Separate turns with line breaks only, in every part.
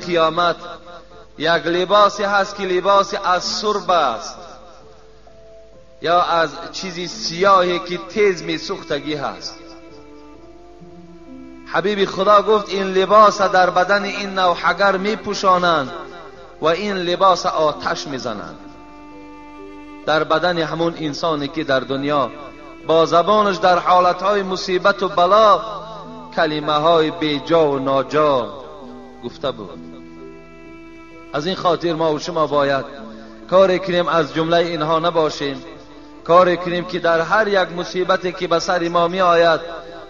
قیامت یک لباسی هست که لباس از سرب است یا از چیزی سیاهی که تیز می سوختگی هست. حبیب خدا گفت این لباس در بدن این نوحگر می پوشانند و این لباس آتش می زنند در بدن همون انسانی که در دنیا با زبانش در حالتهای مصیبت و بلا کلمه های بیجا و ناجا گفته بود. از این خاطر ما و شما باید کاری کنیم از جمله اینها نباشیم، کاری کنیم که در هر یک مصیبتی که به سر ما می آید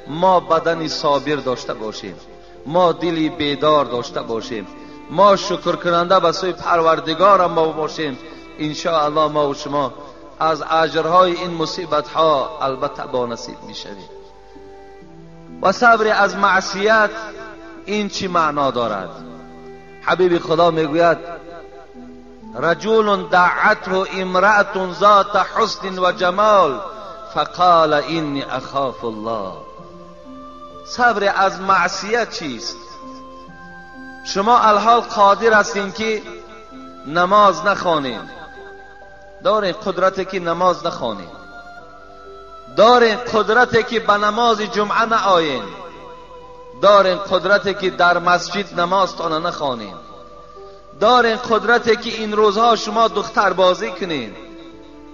ما بدنی صابر داشته باشیم، ما دلی بیدار داشته باشیم، ما شکر کننده به سوی پروردگار ما باشیم. ان شاء الله ما و شما از اجرهای این مصیبت ها البته با نصیب می شویم. و صبر از معصیت این چی معنا دارد؟ حبیب خدا میگوید رجل دعته امرأة ذات حسن و جمال فقال اینی اخاف الله. صبر از معصیت چیست؟ شما الحال قادر هستین که نماز نخوانین، دارین قدرت که نماز نخوانین، دارین قدرت که به نماز جمعه نآیین، دارین قدرت که در مسجد نمازتان نخوانین، دارین قدرت که این روزها شما دختر بازی کنین،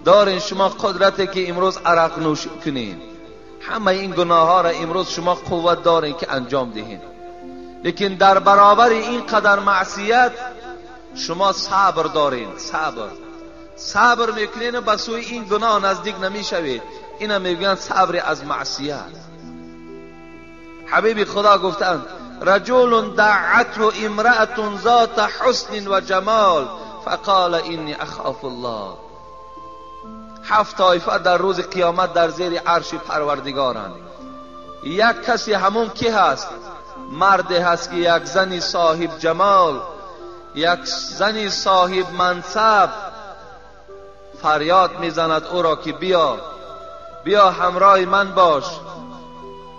دارین شما قدرت که امروز عرق نوشی کنین. همه این گناه ها را امروز شما قوت دارین که انجام دهین، لیکن در برابر این قدر معصیت شما صبر دارین، صبر میکنین و به سوی این گناه نزدیک نمیشوید. اینا میگن صبر از معصیت. حبیب خدا گفتند رجل دعته امرأة ذات حسن و جمال فقال اینی اخاف الله. 7 طایفه در روز قیامت در زیر عرش پروردگارند. یک کسی همون کی هست؟ مرد هست که یک زنی صاحب جمال، یک زنی صاحب منصب فریاد میزند او را که بیا، بیا همراه من باش،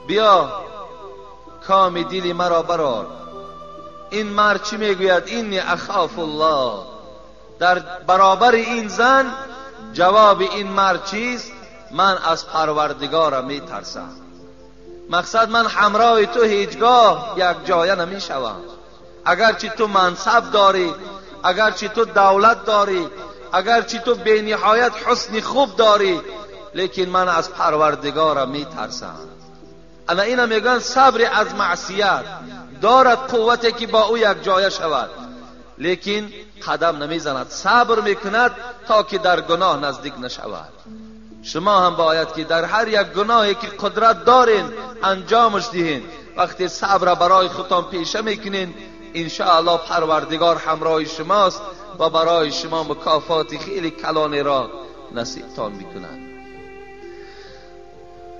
بیا کام دل مرا برار. این مرد چی میگوید؟ اینی اخاف الله. در برابر این زن جواب این مرد چیست؟ من از پروردگارم میترسم. مقصد من همراه تو هیچگاه یک جایه نمیشوم. اگرچه تو منصب داری، اگرچه تو دولت داری، اگرچه تو بی نهایت حسن خوب داری، لیکن من از پروردگارم میترسم. انا اینا میگن صبر از معصیت. دارد قوتی که با او یک جایه شود، لیکن قدم نمیزند، صبر میکند تا که در گناه نزدیک نشود. شما هم باید که در هر یک گناهی که قدرت دارین انجامش دهین. وقتی صبر برای خودتان پیشه میکنین، ان شاء الله پروردگار همراه شماست و برای شما مکافات خیلی کلانی را نصیبتان میکند.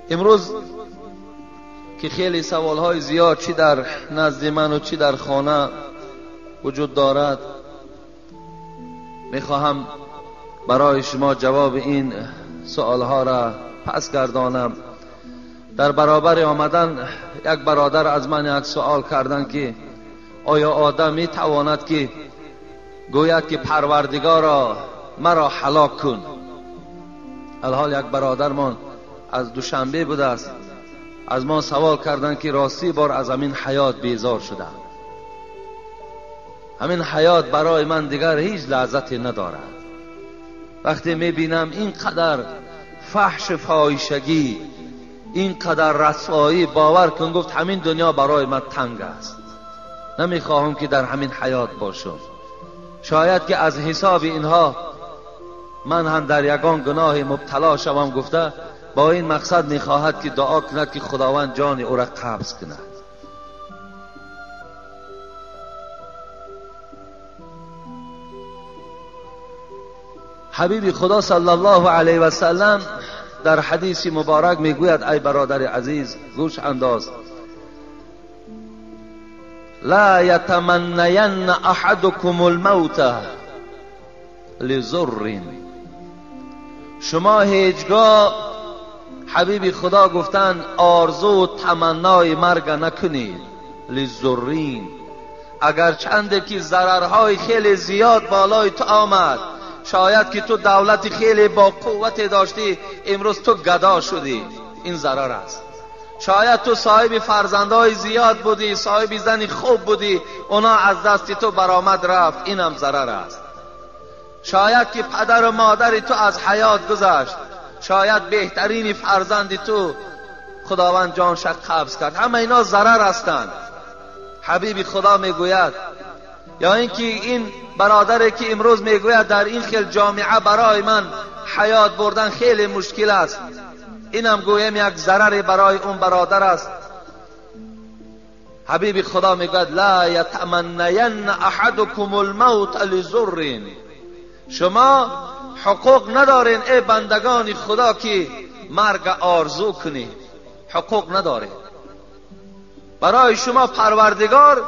امروز که خیلی سوالهای زیاد چی در نزد من و چی در خانه وجود دارد، میخواهم برای شما جواب این سوالها را پس گردانم. در برابر آمدن یک برادر از من یک سوال کردن که آیا آدم میتواند که گوید که پروردگارا مرا هلاک کن؟ الحال یک برادرمان از دوشنبه بوده است، از ما سوال کردن که راستی بار از همین حیات بیزار شدم، همین حیات برای من دیگر هیچ لذتی ندارد. وقتی میبینم اینقدر فحش فاحشگی، اینقدر رسوایی، باور کن گفت همین دنیا برای من تنگ است، نمیخواهم که در همین حیات باشم. شاید که از حساب اینها من هم در یگان گناه مبتلا شوم. گفته با این مقصد میخواهد که دعا کند که خداوند جان او را قبض کند. حبیب خدا صلی الله علیه و سلم در حدیث مبارک میگوید ای برادر عزیز گوش انداز، لا یتمنین احدکم الموت لضر. شما هیچگاه حبیب خدا گفتن آرزو و تمنای مرگ نکنید للضرین. اگر چند که ضررهای خیلی زیاد بالای تو آمد، شاید که تو دولت خیلی با قوت داشتی، امروز تو گدا شدی، این ضرر است. شاید تو صاحب فرزندهای زیاد بودی، صاحب زن خوب بودی، اونا از دست تو برآمد رفت، اینم ضرر است. شاید که پدر و مادر تو از حیات گذشت، شاید بهترین فرزند تو خداوند جانش قبض کرد، همه اینا ضرر هستند. حبیب خدا میگوید، یا اینکه این برادری که امروز میگوید در این خیل جامعه برای من حیات بردن خیلی مشکل است، اینم گویم یک ضرر برای اون برادر است. حبیب خدا میگوید لا یتمنین احدکم الموت لضر. شما حقوق ندارین ای بندگان خدا که مرگ آرزو کنید، حقوق ندارین. برای شما پروردگار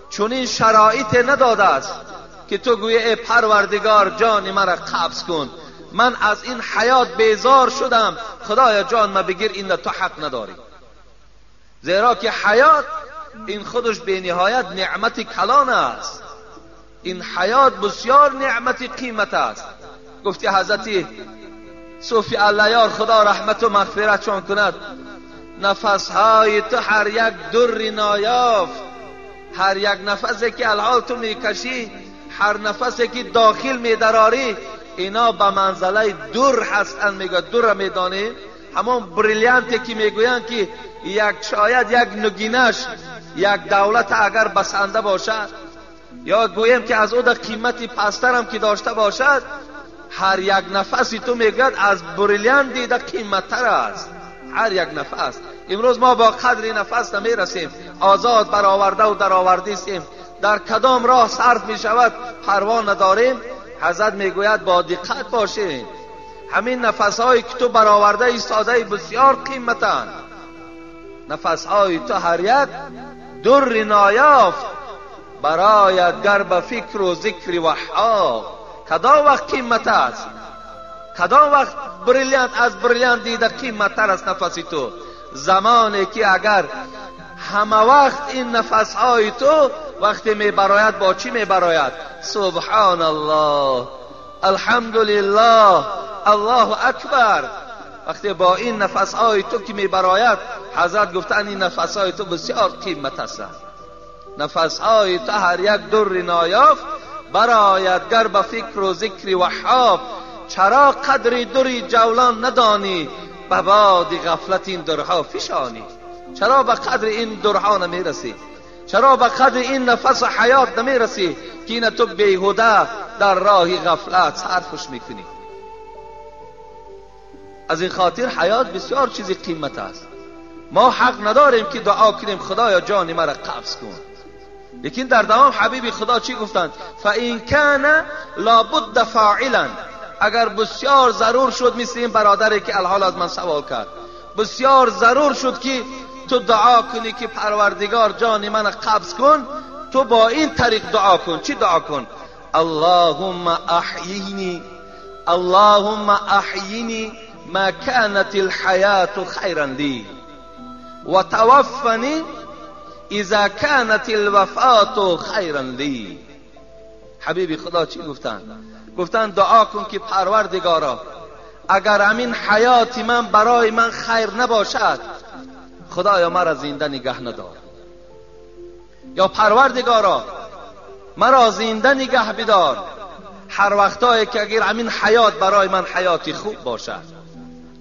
چنین شرایط نداده است که تو گویی ای پروردگار جان مرا قبض کن، من از این حیات بیزار شدم، خدایا جان ما بگیر، این تو حق نداری. زیرا که حیات این خودش به نهایت نعمت کلان است، این حیات بسیار نعمت قیمت است. گفتی حضرت صوفی اللهیار خدا رحمت و مغفرتشان کند، نفسهای تو هر یک در نایافت، هر یک نفسی که الحال تو میکشی، هر نفسی که داخل میدراری، اینا به منزله در هستند. میگه در میدانی، همون بریلیانتی که میگویند که یک شاید یک نگینش یک دولت اگر بسنده باشد، یا گویم که از او در قیمتی پسترم که داشته باشد، هر یک نفسی تو میگوید از بریلیانت دیده قیمتتر است. هر یک نفس. امروز ما با قدر نفس نمیرسیم، آزاد برآورده و درآورده استیم، در کدام راه صرف می شود پروا نداریم. حضرت میگوید با دقت باشیم، همین نفس هایی که تو برآورده ایستاده بسیار قیمتند. نفس های تو هر یک در نایافت برایت گر به فکر و ذکر وهاب. کدام وقت قیمت است؟ کدام وقت بریلیانت از بریلیانت دیده قیمتتر است نفسی تو؟ زمانی که اگر همه وقت این نفس های تو وقتی می براید با چی می براید؟ سبحان الله، الحمدلله، الله اکبر. وقتی با این نفس های تو که می براید، حضرت گفتن این نفس های تو بسیار قیمت است. نفس های تو هر یک در نایافت براید گر به فکر و ذکر وهاب. چرا قدر دری جولان ندانی، به باد غفلت این درها فشانی. چرا به قدر این درها نمیرسی؟ چرا به قدر این نفس حیات نمیرسی که این تو بیهوده در راه غفلت صرفش میکنی؟ از این خاطر حیات بسیار چیزی قیمت است. ما حق نداریم که دعا کنیم خدایا جان مرا قبض کن. لیکن در دوام حبیب خدا چی گفتند؟ فَإِنْ كَانَ لابد فاعلا. اگر بسیار ضرور شد، مثل این برادری که الحال از من سوال کرد، بسیار ضرور شد که تو دعا کنی که پروردگار جان من قبض کن، تو با این طریق دعا کن. چی دعا کن؟ اللهم احیینی، اللهم احیینی ما كانت الحیات خیرا لی و توفنی اذا كانت الوفات خیرا لی. حبیب خدا چی گفتن؟ گفتن دعا کن که پروردگارا اگر همین حیات من برای من خیر نباشد، خدایا مرا زنده نگه ندار، یا پروردگارا مرا زنده نگه بدار هر وقتایی که اگر همین حیات برای من حیاتی خوب باشد،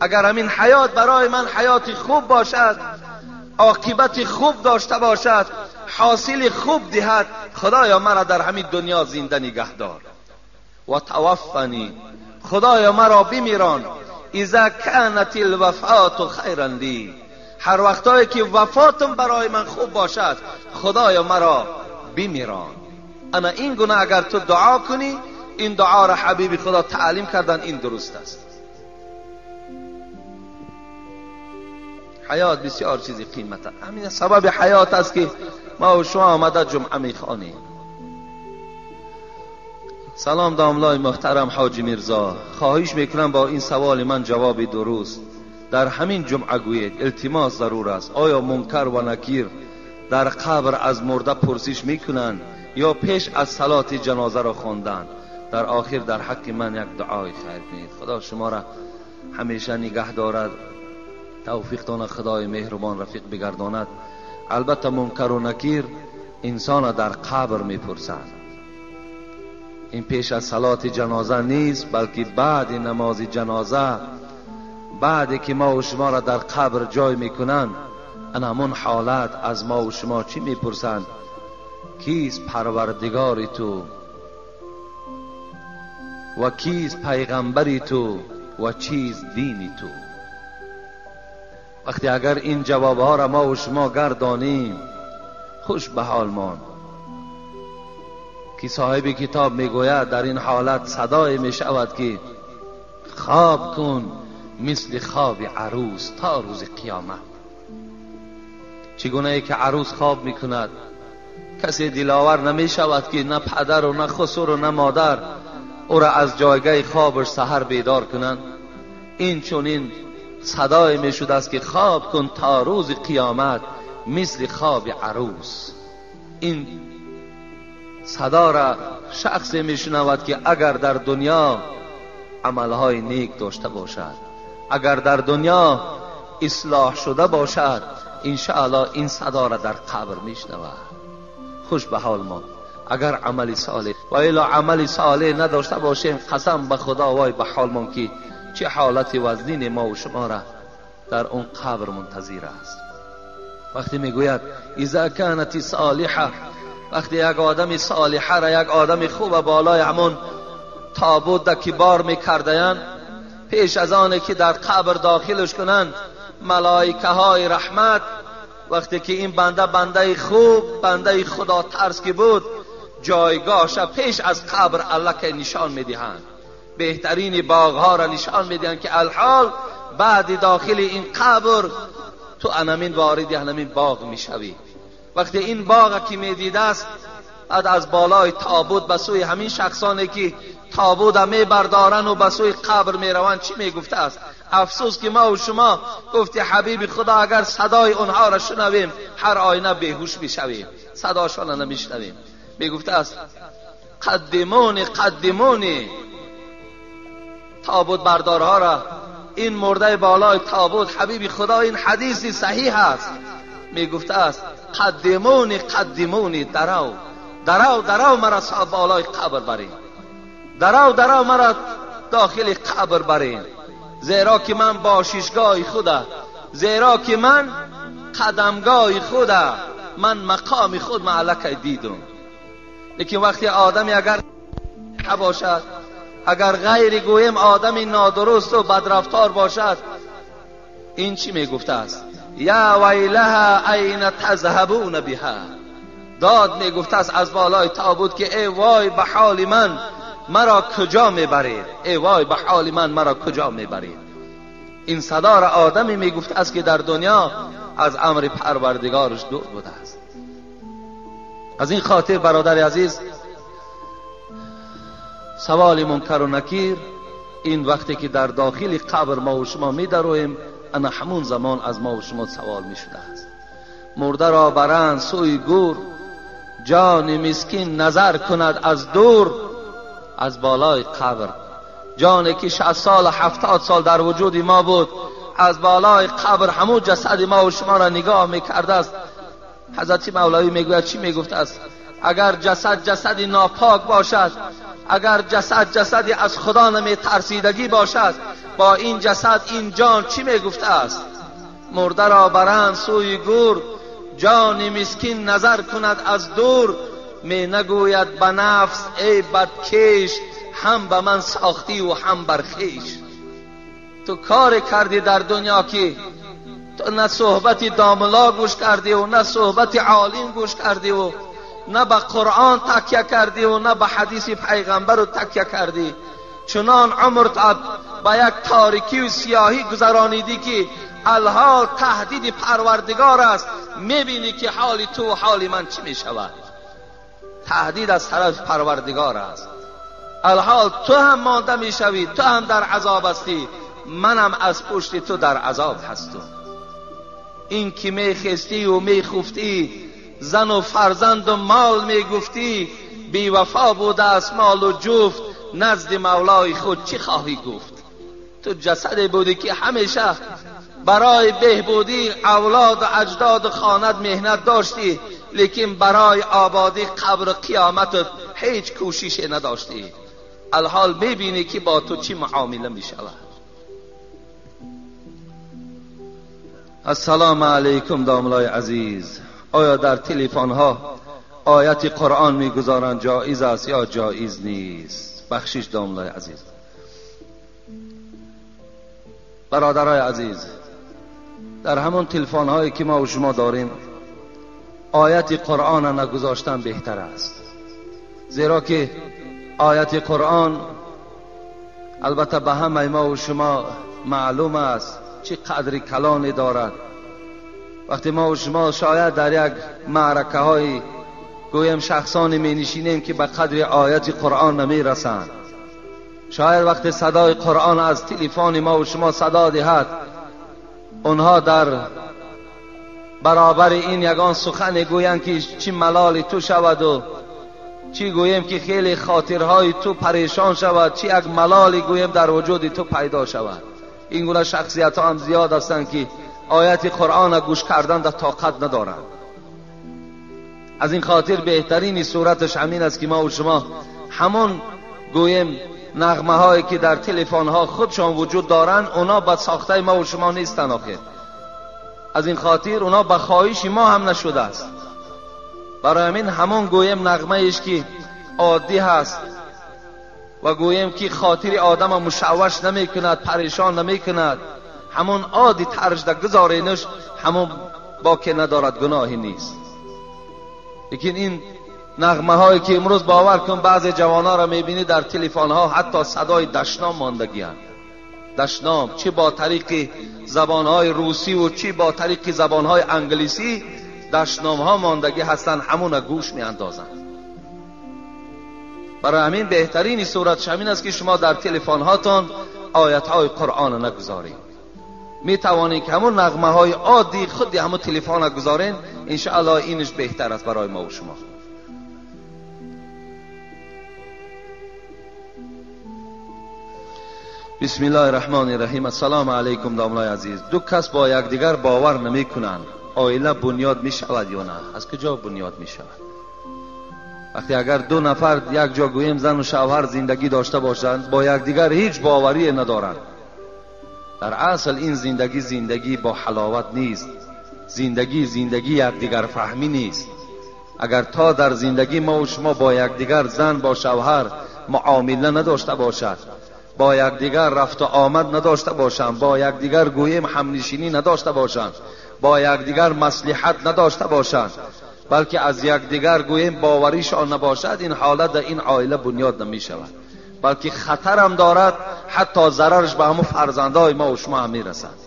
اگر همین حیات برای من حیاتی خوب باشد، عاقبت خوب داشته باشد، حاصل خوب دهد، خدایا مرا در همین دنیا زنده نگه دار. و توفنی، خدایا مرا بمیران، اذا كانت الوفات خیرا لی، هر وقتایی که وفاتم برای من خوب باشد، خدایا مرا بمیران. انا این گونه اگر تو دعا کنی، این دعا را حبیب خدا تعلیم کردن، این درست است. حیات بسیار چیزی قیمت است. همین سبب حیات است که ما و شما آمده جمعه میخوانیم. سلام داملای محترم حاجی میرزا، خواهش میکنم با این سوال من جواب درست. در همین جمعه گویید، التماس ضرور است. آیا منکر و نکیر در قبر از مرده پرسش میکنند یا پیش از صلات جنازه را خواندن؟ در آخر در حق من یک دعای خیر کنید. خدا شما را همیشه نگه دارد، توفیق داند، خدای مهربان رفیق بگرداند. البته منکر و نکیر انسان در قبر میپرسند. این پیش از صلات جنازه نیست، بلکه بعد نماز جنازه، بعد که ما و شما را در قبر جای میکنند، همون حالت از ما و شما چی میپرسند؟ کیست پروردگار تو و کیست پیغمبری تو و چیز دینی تو؟ وقتی اگر این جوابها را ما و شما گردانیم، خوش به حال مان که صاحب کتاب میگوید در این حالت صدای میشود که خواب کن مثل خواب عروس تا روز قیامت. چگونه ای که عروس خواب میکند، کسی دلاور نمیشود که نه پدر و نه خسر و نه مادر او را از جایگاه خوابش سحر بیدار کنند. این چنین صدای میشد است که خواب کن تا روز قیامت مثل خواب عروس. این صدا را شخصی میشنود که اگر در دنیا عملهای نیک داشته باشد، اگر در دنیا اصلاح شده باشد، انشاءالله این صدا را در قبر میشنود. خوش به حال ما اگر عمل صالح و الا عمل صالح نداشته باشیم، قسم به خدا وای به حال ما که چه حالت وزنین ما و شما را در اون قبر منتظر است. وقتی میگوید اذا کانت صالحه، وقتی یک آدم صالحه را، یک آدم خوب بالای همون تابوت که بار میکردن، پیش از آن که در قبر داخلش کنند، ملائکه های رحمت وقتی که این بنده، بنده خوب، بنده خدا ترس که بود، جایگاهش پیش از قبر الله نشان میدهند، بهترین باغها را نشان میدهند که الحال بعد داخل این قبر تو انمین وارد انمین باغ میشوی. وقتی این باغ که میدیده است، بعد از بالای تابوت به سوی همین شخصانی که تابوت میبردارن و به سوی قبر میروند چی میگفته است؟ افسوس که ما و شما گفتی حبیب خدا اگر صدای اونها را شنویم هر آینه بیهوش میشویم، صداشان را نمیشنویم. میگفته است قدمونی قدمونی، تابوت بردارها را، این مرده بالای تابوت، حبیب خدا این حدیثی صحیح است، میگفته است قدمونی قدمونی، درو درو درو مرا بالای قبر برین، درو درو مرا داخل قبر برین، زیرا که من باششگاه خوده، زیرا که من قدمگاه خوده، من مقام خود معلکه دیدم. لیکن وقتی آدمی اگر باشد، اگر غیر گویم آدمی نادرست و بدرفتار باشد، این چی میگفته است؟ یا ویلها این تذهبون بها، داد میگفته است از بالای تابوت که ای وای به حال من، مرا کجا میبرید، ای وای به حال من، مرا کجا میبرید. این صدا را آدمی میگفته است که در دنیا از امر پروردگارش دور بوده است. از این خاطر برادر عزیز، سوال منکر و نکیر این وقتی که در داخل قبر ما و شما میدرویم، انا همون زمان از ما و شما سوال میشده است. مرده را برند سوی گور، جان مسکین نظر کند از دور. از بالای قبر، جانی که 60 سال 70 سال در وجود ما بود، از بالای قبر همون جسد ما و شما را نگاه میکرده است. حضرت مولوی میگوید چی میگفت است؟ اگر جسد جسدی ناپاک باشد، اگر جسد جسدی از خدا نمی ترسیدگی باشد، با این جسد این جان چی میگفته است؟ مرده را برند سوی گور، جان مسکین نظر کند از دور. می نگوید به نفس ای بدکیش، هم به من ساختی و هم بر خویش. تو کار کردی در دنیا که تو نه صحبت داملا گوش کردی و نه صحبت عالم گوش کردی و نه به قرآن تکیه کردی و نه به حدیث پیغمبر تکیه کردی. چنان عمرت با یک تاریکی و سیاهی گذرانیدی که الحال تهدید پروردگار است. میبینی که حال تو و حال من چی میشود. تهدید از طرف پروردگار است. الحال تو هم مانده میشوی، تو هم در عذاب هستی، منم از پشت تو در عذاب هستم. این که میخستی و میخفتی، زن و فرزند و مال میگفتی، بی وفا بوده است مال و جفت، نزد مولای خود چی خواهی گفت؟ تو جسد بودی که همیشه برای بهبودی اولاد و اجداد و خانت مهنت داشتی، لیکن برای آبادی قبر و قیامت هیچ کوشش نداشتی. الحال میبینی که با تو چی معامله میشود. السلام علیکم داملای عزیز، آیا در تلفن ها آیت قرآن میگذارند جایز است یا جایز نیست؟ بخشش داملای عزیز. برادرای عزیز، در همون تلفن هایی که ما و شما داریم آیت قرآن نگذاشتن بهتر است، زیرا که آیت قرآن البته به همه ما و شما معلوم است چه قدر کلانی دارد. وقتی ما و شما شاید در یک معرکه های گویم شخصانی می نشینیم که به قدر آیت قرآن نمی رسند، شاید وقتی صدای قرآن از تلفن ما و شما صدا دهد، اونها در برابر این یگان سخن گویند که چی ملال تو شود و چی گوییم که خیلی خاطرهای تو پریشان شود، چی یک ملالی گوییم در وجود تو پیدا شود. این گونه شخصیت ها هم زیاد هستند که آیت قرآن گوش کردن در طاقت ندارند. از این خاطر بهترین صورتش همین است که ما و شما همون گوییم نغمه هایی که در تلفن ها خودشان وجود دارند، اونا به ساخته ما و شما نیستن آخر. از این خاطر اونا به خواهش ما هم نشده است. برای همین همون گوییم نغمه ایش که عادی هست و گوییم که خاطر آدم مشوش نمی کند، پریشان نمی کند، همون عادی ترش در گذارینش، همون باکی ندارد، گناهی نیست. لیکن این نغمه هایی که امروز باور کن بعضی جوانها را میبینی در تلفن ها حتی صدای دشنام ماندگی هست. دشنام چی با طریق زبان های روسی و چی با طریق زبان های انگلیسی دشنام ها ماندگی هستند، همون گوش می اندازند. برای همین بهترین صورتش همین است که شما در تلفن هاتون آیت های قرآن نگذارید. می توانید که همون نغمه های عادی خودی همون تلفن گذارین، انشاءالله اینش بهتر است برای ما و شما. بسم الله الرحمن الرحیم. السلام علیکم داملای عزیز. دو کس با یکدیگر باور نمی کنند، عائله بنیاد می شود یا نه؟ از کجا بنیاد می شود؟ وقتی اگر دو نفر یک جا گوییم زن و شوهر زندگی داشته باشند، با یکدیگر هیچ باوری ندارند، در اصل این زندگی زندگی با حلاوت نیست، زندگی زندگی یکدیگر فهمی نیست. اگر تا در زندگی ما و شما با یکدیگر زن با شوهر معامله نداشته باشد، با یکدیگر رفت و آمد نداشته باشند، با یکدیگر گوییم همنشینی نداشته باشند، با یکدیگر مصلحت نداشته باشند، بلکه از یکدیگر گوییم باوریشان نباشد، این حالت در این عائله بنیاد نمی شود، بلکه خطر هم دارد، حتی ضررش به همون فرزندهای ما و شما هم میرسد.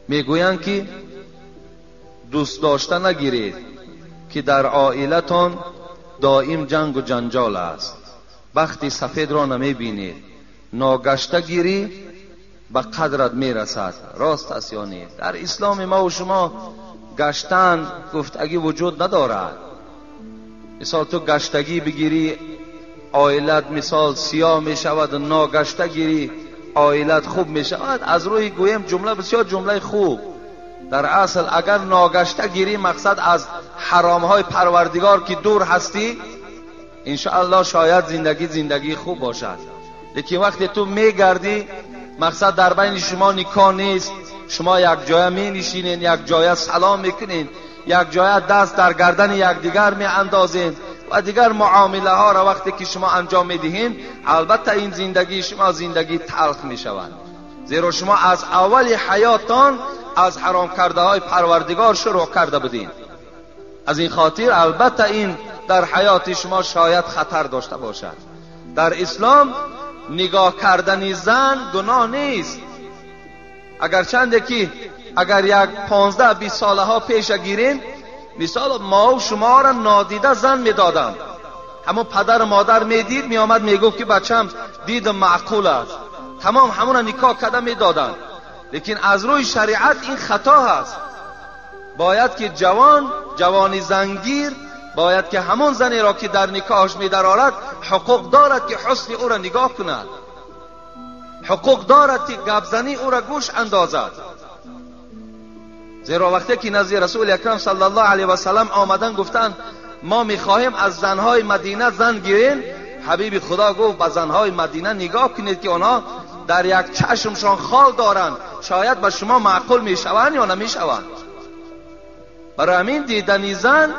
میگویند که دوست داشته نگیرید که در عائلتان دائم جنگ و جنجال است، بخت سفید را نمی بینید، ناگشته گیری به قدرت میرسد. راست است یا نه؟ در اسلام ما و شما گشتن گفتگی وجود ندارد. مثال تو گشتگی بگیری عائلت مثال سیاه می شود، ناگشته گیری عائلت خوب می شود. از روی گویم جمله بسیار جمله خوب. در اصل اگر ناگشته گیری مقصد از حرام های پروردگار که دور هستی، انشاءالله شاید زندگی زندگی خوب باشد. لیکن وقتی تو میگردی مقصد در بین شما نکاح نیست، شما یک جای می نشینین، یک جای سلام میکنین، یک جای دست در گردن یکدیگر می اندازین و دیگر معامله ها را وقتی که شما انجام میدهین، البته این زندگی شما زندگی تلخ می شود، زیرا شما از اول حیاتان از حرام کرده های پروردگار شروع کرده بودین. از این خاطر البته این در حیات شما شاید خطر داشته باشد. در اسلام نگاه کردن زن گناه نیست، اگرچند که اگر یک 15-20 ساله ها پیش گیریم، مثال ما و شما را نادیده زن میدادند، همون پدر و مادر میدید میآمد میگفت که بچم دید معقول است، تمام همون نکاح کرده میدادند. لیکن از روی شریعت این خطا هست. باید که جوان زنگیر باید که همون زنی را که در نکاحش میدرارد حقوق دارد که حسن او را نگاه کند، حقوق دارد که گپ زنی او را گوش اندازد. زیرا وقتی که نزد رسول اکرم صلی الله علیه و سلم آمدن گفتند ما میخواهیم از زنهای مدینه زن گیریم، حبیب خدا گفت به زنهای مدینه نگاه کنید که آنها در یک چشمشان خال دارند، شاید به شما معقول میشوند یا نمیشوند. برای همین دیدن زن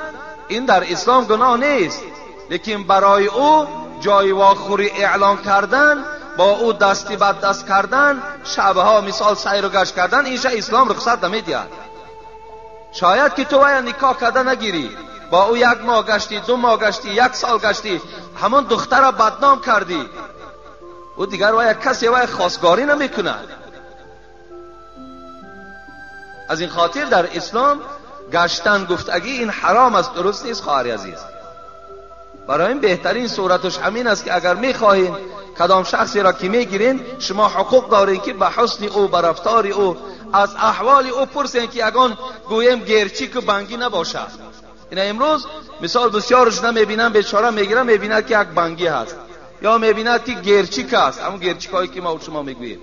این در اسلام گناه نیست، لیکن برای او جای واخوری اعلان کردن، با او دستی بد دست کردن، شبها مثال سیر و گشت کردن، اینجا اسلام رخصت نمیدهد. شاید که تو باید نکاح کرده نگیری، با او یک ماه گشتی، 2 ماه گشتی، 1 سال گشتی، همون دختر را بدنام کردی، او دیگر باید کسی باید خواستگاری نمیکند. از این خاطر در اسلام گشتن گفتگی این حرام است، درست نیست خواهر عزیز. برای این بهترین صورتش همین است که اگر میخواهین کدام شخصی را که میگیرین، شما حقوق دارین که به حسن او، به رفتار او، از احوال او پرسین که اگان گویم گرچیک و بنگی نباشد. این امروز مثال بسیارش نمیبینن، بیچاره میگیرن، میبیند که یک بنگی هست یا میبیند که گرچیک است، همون گرچیک هایی که ما و شما میگوییم.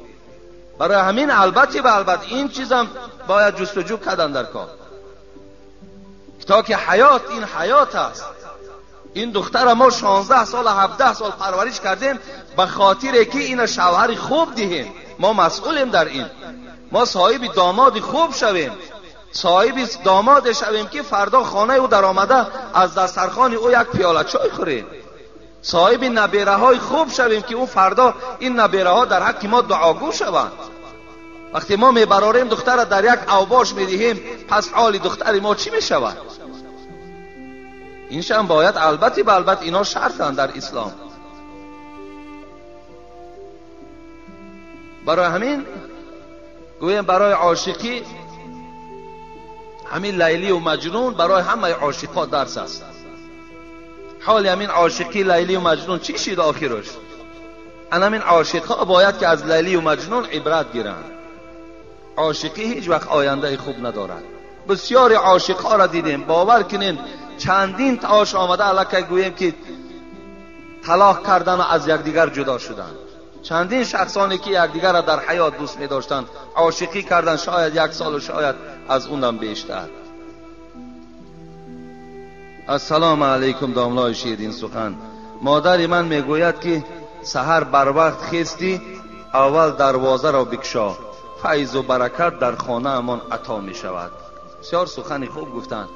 برای همین البته به البته این چیزم باید جستجو کردن در کار، تا که حیات این حیات است. این دختر ما 16 سال 17 سال پرورش کردیم به خاطر که این شوهر خوب دهیم. ما مسئولیم در این، ما صاحب داماد خوب شویم، صاحب داماد شویم که فردا خانه او در آمده از دسترخوان او یک پیاله چای خوریم، صاحب نبیره های خوب شویم که او فردا این نبیره ها در حق ما دعاگو شوند. وقتی ما میبراریم دختر را در یک اوباش میدهیم، پس حال دختر ما چی میشود؟ این شم باید البته به البته اینا شرطن در اسلام. برای همین گویم برای عاشقی همین لیلی و مجنون برای همه عاشقا درس است. حال همین عاشقی لیلی و مجنون چی شد آخرش؟ همین عاشقا باید که از لیلی و مجنون عبرت گیرند. عاشقی هیچ وقت آینده خوب ندارد. بسیار عاشقا را دیدیم، باور کنین چندین تاش آمده علاکه گوییم که طلاق کردن و از یکدیگر جدا شدن. چندین شخصانی که یکدیگر را در حیات دوست می داشتند عاشقی کردن، شاید 1 سال و شاید از اونم بیشتر. السلام علیکم داملای شیرین سخن. مادر من میگوید که سحر بر وقت خیستی اول دروازه را بکشا، فیض و برکت در خانه امان عطا می شود. بسیار سخنی خوب گفتند.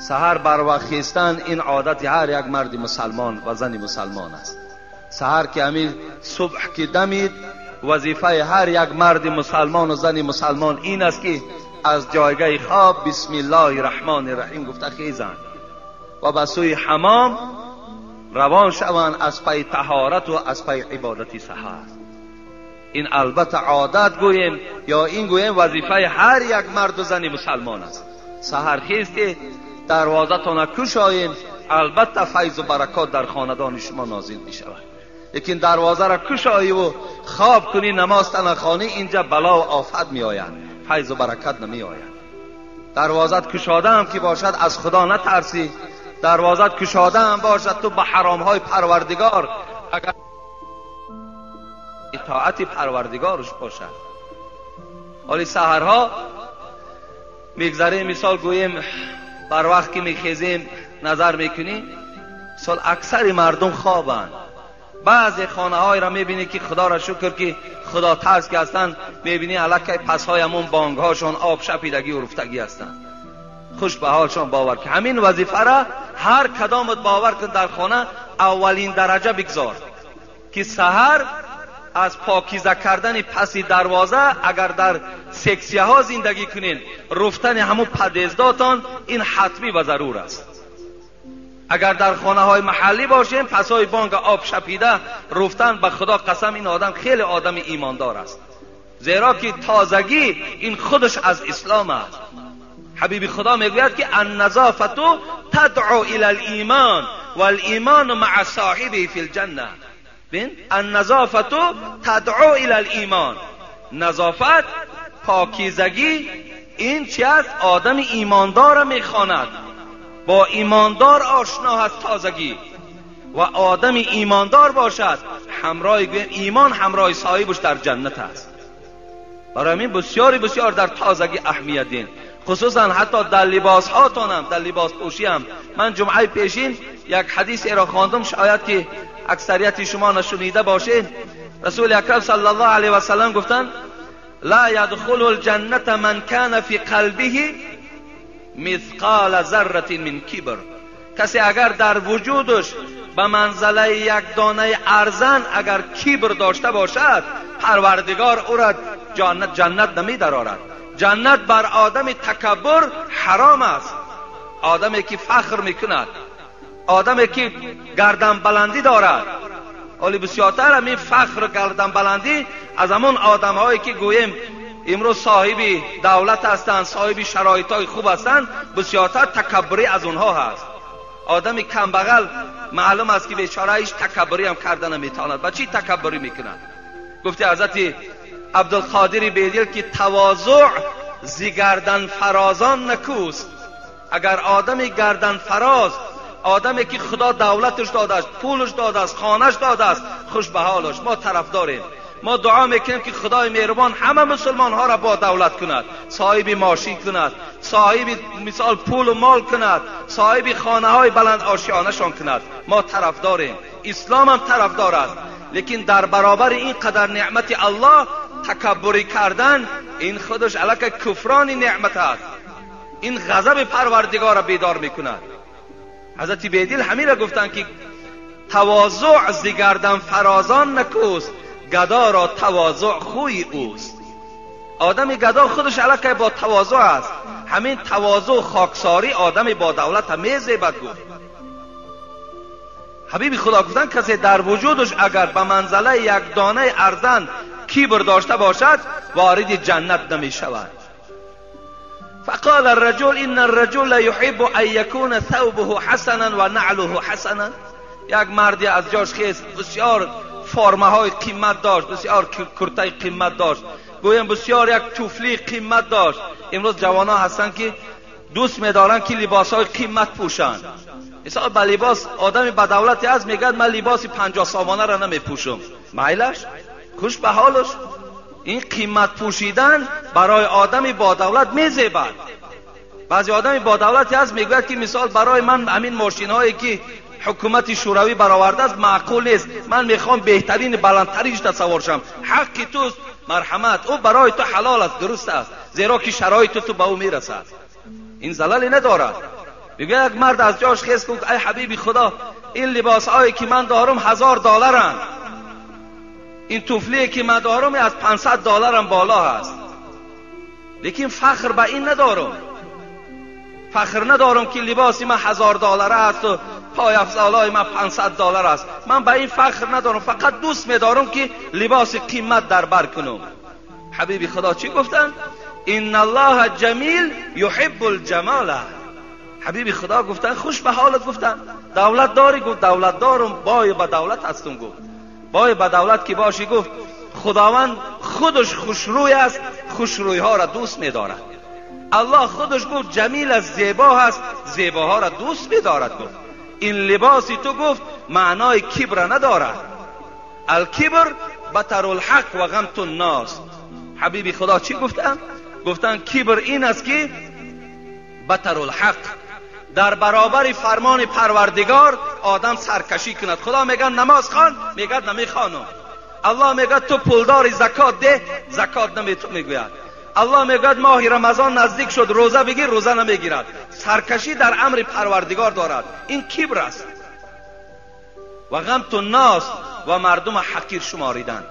سحر بر وقت خیستن این عادت هر یک مرد مسلمان و زن مسلمان است. سحر که همین صبح که دمید، وظیفه هر یک مرد مسلمان و زن مسلمان این است که از جایگاه خواب بسم الله الرحمن الرحیم گفته خیزند و به سوی حمام روان شوند از پی طهارت و از پی عبادت سحر. این البته عادت گوییم یا این گوییم وظیفه هر یک مرد و زن مسلمان است. سحر خیستی دروازه تان کشایین، البته فیض و برکات در خاندان شما نازل می شود. لیکن دروازه را کشایی و خواب کنی، نماز تنخوانی، اینجا بلا و آفت می آید، فیض و برکت نمی آید. دروازت کشاده هم که باشد از خدا نترسی، دروازت کشاده هم باشد تو به حرام های پروردگار اگر اطاعت پروردگارش باشد. حالی سحرها میگذره، مثال گوییم بر وقت که میخیزیم نظر میکنیم، مثال اکثر مردم خوابند. بعضی خانه های را میبینی که خدا را شکر که خدا ترس که هستند، میبینی علاکه پس های همون بانگ هاشون آب شپیدگی و رفتگی هستند. خوش به حالشان، باور که همین وظیفه را هر کدامت باور کن در خانه اولین درجه بگذار که سحر از پاکیزه کردن پسی دروازه اگر در سکسیه ها زندگی کنین، رفتن همون پدیزداتان این حتمی و ضرور است. اگر در خانه های محلی باشیم پسای بانک آب شپیده رفتن، به خدا قسم این آدم خیلی آدم ایماندار است، زیرا که تازگی این خودش از اسلام است. حبیب خدا میگوید که النظافت تدعو الی الایمان والایمان مع صاحبه فی الجنه. بین النظافت تدعو الی الایمان. نظافت، پاکیزگی، این چی است؟ آدم ایماندار میخواند، با ایماندار آشنا هست تازگی، و آدم ایماندار باشد همراه ایمان همراه صاحبش در جنت است. برای همین بسیاری بسیار در تازگی اهمیت دین، خصوصا حتی در لباس هاتانم، در لباس پوشی هم. من جمعه پیشین یک حدیث را خواندم، شاید که اکثریت شما نشنیده باشین. رسول اکرم صلی الله علیه و سلم گفتند لا يدخل الجنة من كان في قلبه مثقال ذره من کبر. کسی اگر در وجودش به منزله یک دانه ارزن اگر کبر داشته باشد، پروردگار او را جنت نمی درارد. جنت بر آدم تکبر حرام است. آدمی که فخر میکند، آدمی که گردن بلندی دارد. ولی بسیارتر همین فخر و گردن بلندی از همون آدم هایی که گوییم امروز صاحب دولت هستند، صاحب شرایط های خوب هستند، بسیارتر تکبری از اونها هست. آدم کم بغل معلوم است که بیچاره هیچ تکبری هم کرده نمیتواند. با چی تکبری میکند؟ گفته حضرت عبدالقادر بیدل که تواضع ز گردن فرازان نکوست. اگر آدم گردن فراز، آدمی که خدا دولتش داده است، پولش داده است، خانهش داده است، خوش به حالش، ما طرف داریم. ما دعا میکنیم که خدای مهربان همه مسلمان ها را با دولت کند، صاحب ماشین کند، صاحب مثال پول و مال کند، صاحب خانه های بلند آشیانشان کند. ما طرف داریم، اسلام هم طرفدار است. لیکن در برابر این قدر نعمت الله تکبری کردن، این خودش علیه کفران نعمت است. این غضب پروردگار را بیدار میکند. حضرت بیدل همین را گفتند که تواضع ز گردن فرازان نکوست، گدا را تواضع خوی اوست. آدم گدا خودش علیه با تواضع است. همین تواضع خاکساری آدم با دولت هم میزیبد. گفت حبیب خدا گفتن کسی در وجودش اگر به منزله یک دانه ارزن کبر داشته باشد، وارد جنت نمی شود. فقال الرجل ان الرجل يحب ان يكون ثوبه حسنا و نعله حسنا. یک مردی از جاش خیست، بسیار فرمه های قیمت داشت، بسیار کرتای قیمت داشت، گویم بسیار یک توفلی قیمت داشت. امروز جوانان هستن که دوست میدارن که لباس های قیمت پوشن. مثلا با لباس آدمی با دولتی از میگه من لباس 50 سامانه را نمیپوشم، میلش خوش به حالش. این قیمت پوشیدن برای آدمی با دولت میزیبد. بعضی آدمی با دولتی هست میگوید که مثال برای من همین ماشین هایی که حکومت شوروی برآورده است معقول نیست، من میخوام بهترین بلندترینش تصور شم. حق توست، مرحمت، او برای تو حلال است، درست است، زیرا که شرایط تو به او میرسد، این زللی ندارد. میگه یک مرد از جاش خیست گفت ای حبیبی خدا، این لباس هایی که من دارم $1000، این توفلی که من دارم از $500 بالا هست، لیکن فخر به این ندارم، فخر ندارم که لباس من $1000 است و پای افزالای من $500 است. من به این فخر ندارم، فقط دوست میدارم که لباس قیمت در بر کنم. حبیبی خدا چی گفتن؟ ان الله جمیل یحب الجمال. حبیبی خدا گفتن خوش به حالت، گفتن دولت داری؟ گفت دولت دارم، بای به دولت هستم. گفت بای به دولت که باشی، گفت خداوند خودش خوشروی است، خوشروی ها را دوست میدارد. الله خودش گفت جمیل از زیبا هست، زیباها را دوست میدارد. گفت این لباسی تو، گفت معنای کبر ندارد. الکبر بطر الحق و غمت الناس. حبیبی خدا چی گفتن؟ گفتن کبر این است که بطر الحق، در برابر فرمان پروردگار آدم سرکشی کند. خدا میگه نماز خوان، میگه نمیخوانم. الله میگه تو پولداری زکات ده، زکات نمیگوید. الله میگه ماه رمضان نزدیک شد، روزه بگیر، روزه نمیگیرد. سرکشی در امر پروردگار دارد، این کبر است. و غمت الناس، و مردم حقیر شماریدن.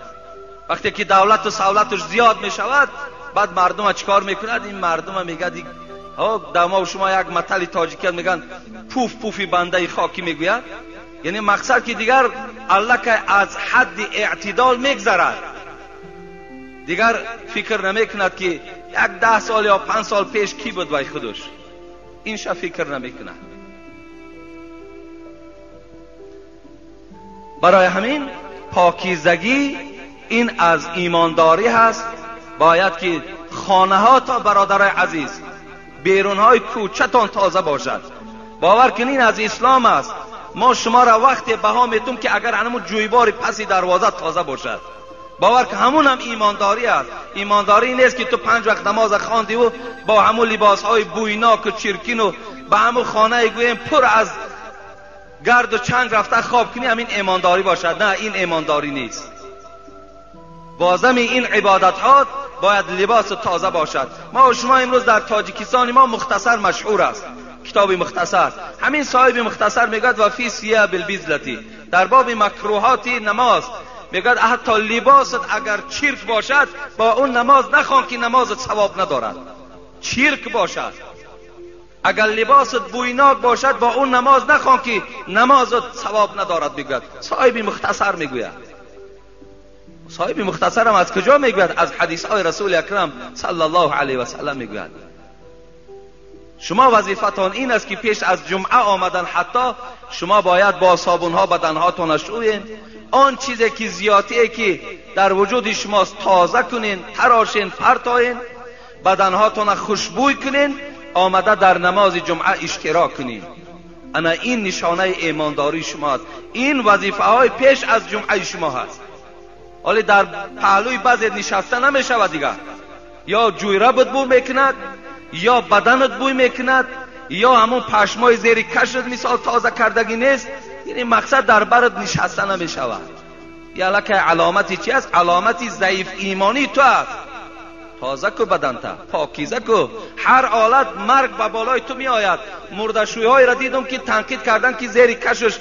وقتی که دولت و سولتش زیاد میشود، بعد مردم چیکار میکند؟ این مردم میگه در ما و شما یک متل تاجیکی میگن پوف پوفی بنده خاکی میگوید، یعنی مقصد که دیگر الله که از حد اعتدال میگذرد، دیگر فکر نمیکند که یک 10 سال یا 5 سال پیش کی بود وای خودش، این شا فکر نمیکند. برای همین پاکیزگی این از ایمانداری هست. باید که خانه ها تا برادرای عزیز، بیرون های کوچه‌تان تازه باشد. باور کنین از اسلام است. ما شما را وقتی بها میتونم که اگر همون جویبار پسی دروازه تازه باشد، باور که همون هم ایمانداری است. ایمانداری نیست که تو 5 وقت نماز خواندی و با همون لباس های بویناک و چرکین و به همون خانه گویم پر از گرد و چنگ رفته خواب کنی، همین ایمانداری باشد. نه، این ایمانداری نیست. بازم این عبادت ها باید لباس تازه باشد. ما و شما امروز در تاجیکستان ما مختصر مشهور است، کتاب مختصر. همین صاحب مختصر میگوید و فی ثیاب البذلتی، در باب مکروهات نماز میگوید حتی لباست اگر چرک باشد با اون نماز نخوان که نمازت ثواب ندارد. چرک باشد، اگر لباست بویناک باشد با اون نماز نخوان که نمازت ثواب ندارد. میگوید صاحب مختصر میگوید. صاحب مختصر هم از کجا میگوید؟ از حدیث های رسول اکرم صلی الله علیه و سلم میگوید. شما وظیفتان این است که پیش از جمعه آمدن حتی شما باید با صابون ها بدنهاتان شوین، آن چیزی که زیادیه که در وجود شماست تازه کنین، تراشین، پرتاین، بدنهاتان خوشبوی کنین، آمده در نماز جمعه اشتراک کنین. انا این نشانه ایمانداری شماست. این وظیفه های پیش از جمعه شما هست. ولی در پهلوی بعضی نشسته نمیشود دیگر، یا جویره بد بو میکند، یا بدنت بوی میکند، یا همون پشمای زیر کشت مثال تازه کردگی نیست. یعنی مقصد در برد نشسته نمیشود. یه که علامتی چی است؟ علامتی ضعیف ایمانی تو است. تازه کو بدنت، پاکیزه کو. هر حالت مرگ به بالای تو می آید. مردشویهای را دیدم که تنقید کردن که زیر کشش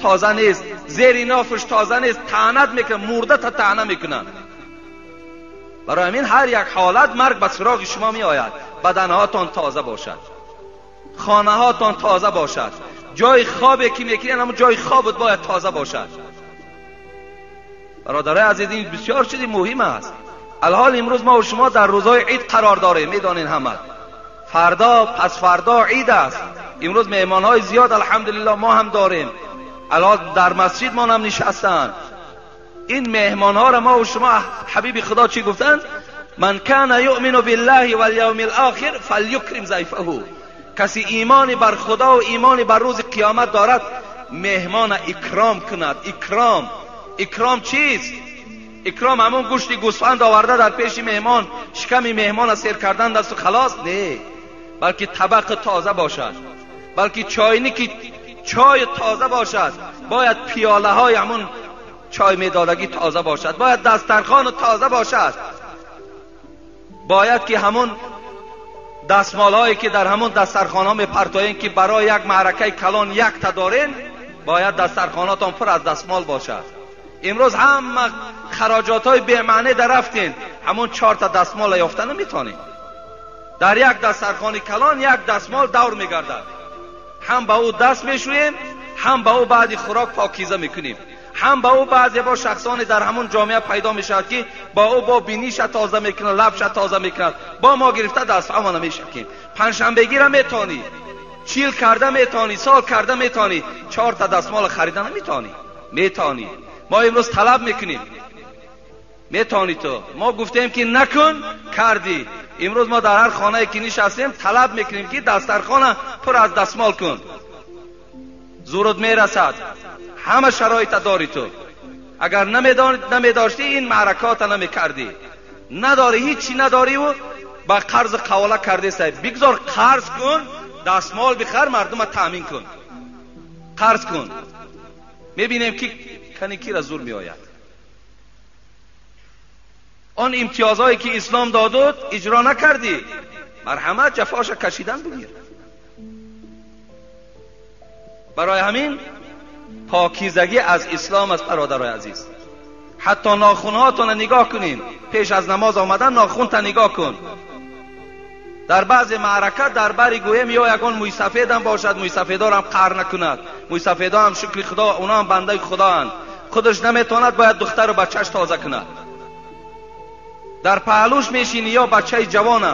تازه نیست، زیر نافش تازه نیست، طعنت میکنن، مرده تا طعنه میکنن. برای همین هر یک حالت مرگ به سراغ شما می آید. بدنهاتان تازه باشد، خانه هاتان تازه باشد، جای خوابی که میکنین همون جای خوابت باید تازه باشد. برادرای عزیز، این بسیار چیزی مهم است. الحال امروز ما و شما در روزهای عید قرار داریم، میدانین همه. فردا پس فردا عید است. امروز مهمانهای زیاد الحمدلله ما هم داریم، الان در مسجد ما هم نشستن. این مهمانها را ما و شما حبیب خدا چی گفتند؟ من کان یؤمن بالله والیوم الاخر فلیکرم ضیفه. کسی ایمان بر خدا و ایمان بر روز قیامت دارد مهمان اکرام کند. اکرام، اکرام چیست؟ اکرام همون گوشت گوسفند آورده در پیش مهمان، شکم مهمان سیر کردن دست و خلاص؟ نه، بلکه طبق تازه باشد، بلکه چاینی که چای تازه باشد، باید پیاله های همون چای میدادگی تازه باشد، باید دسترخوان تازه باشد، باید که همون دستمال هایی که در همون دسترخوان ها میپرتاین که برای یک معرکه کلان یک تا دارین، باید دسترخواناتان پر از دستمال باشد. امروز همه خراجات های بی‌معنی در رفتین، همون 4 تا دستمال یافته نمیتونین. در یک دسترخوان کلان یک دستمال دور میگردد، هم با او دست میشوییم، هم با او بعد خوراک پاکیزه میکنیم، هم با او بعضی با شخصان در همون جامعه پیدا میشود که با او با بینیش تازه میکنه، لبش تازه میکنه، با ما گرفته دست هامان میشکیم. پنجشنبگی را میتونی، چیل کرده میتونی، سال کرده میتونی، 4 تا دستمال خریده نمیتونی. میتونی. ما امروز طلب میکنیم، میتونی تو. ما گفتیم که نکن، کردی. امروز ما در هر خانه که نشستیم طلب میکنیم که دسترخوان پر از دستمال کن. زورت میرسد، همه شرایط داری تو. اگر نمیداشتی این معرکات نمیکردی. نداری، هیچی نداری و با قرض قواله کرده سای. بگذار قرض کن، دستمال بخر، مردم تامین کن، قرض کن. میبینیم که کنی کی را زور میآید. آن امتیازهایی که اسلام دادود اجرا نکردی، مرحمت جفاش کشیدن بگیر. برای همین پاکیزگی از اسلام است برادرای عزیز. حتی ناخونهاتون نگاه کنین، پیش از نماز آمدن ناخون تا نگاه کن. در بعض معرکه در بری گویم یا یکان موی سفید هم باشد، موی سفیدار هم قهر نکند. موی سفیدا هم شکر خدا، اونا هم بنده خدا هستند. خودش نمیتواند، باید دختر و بچهش تازه کند. در پهلوش میشینی یا بچه جوانه،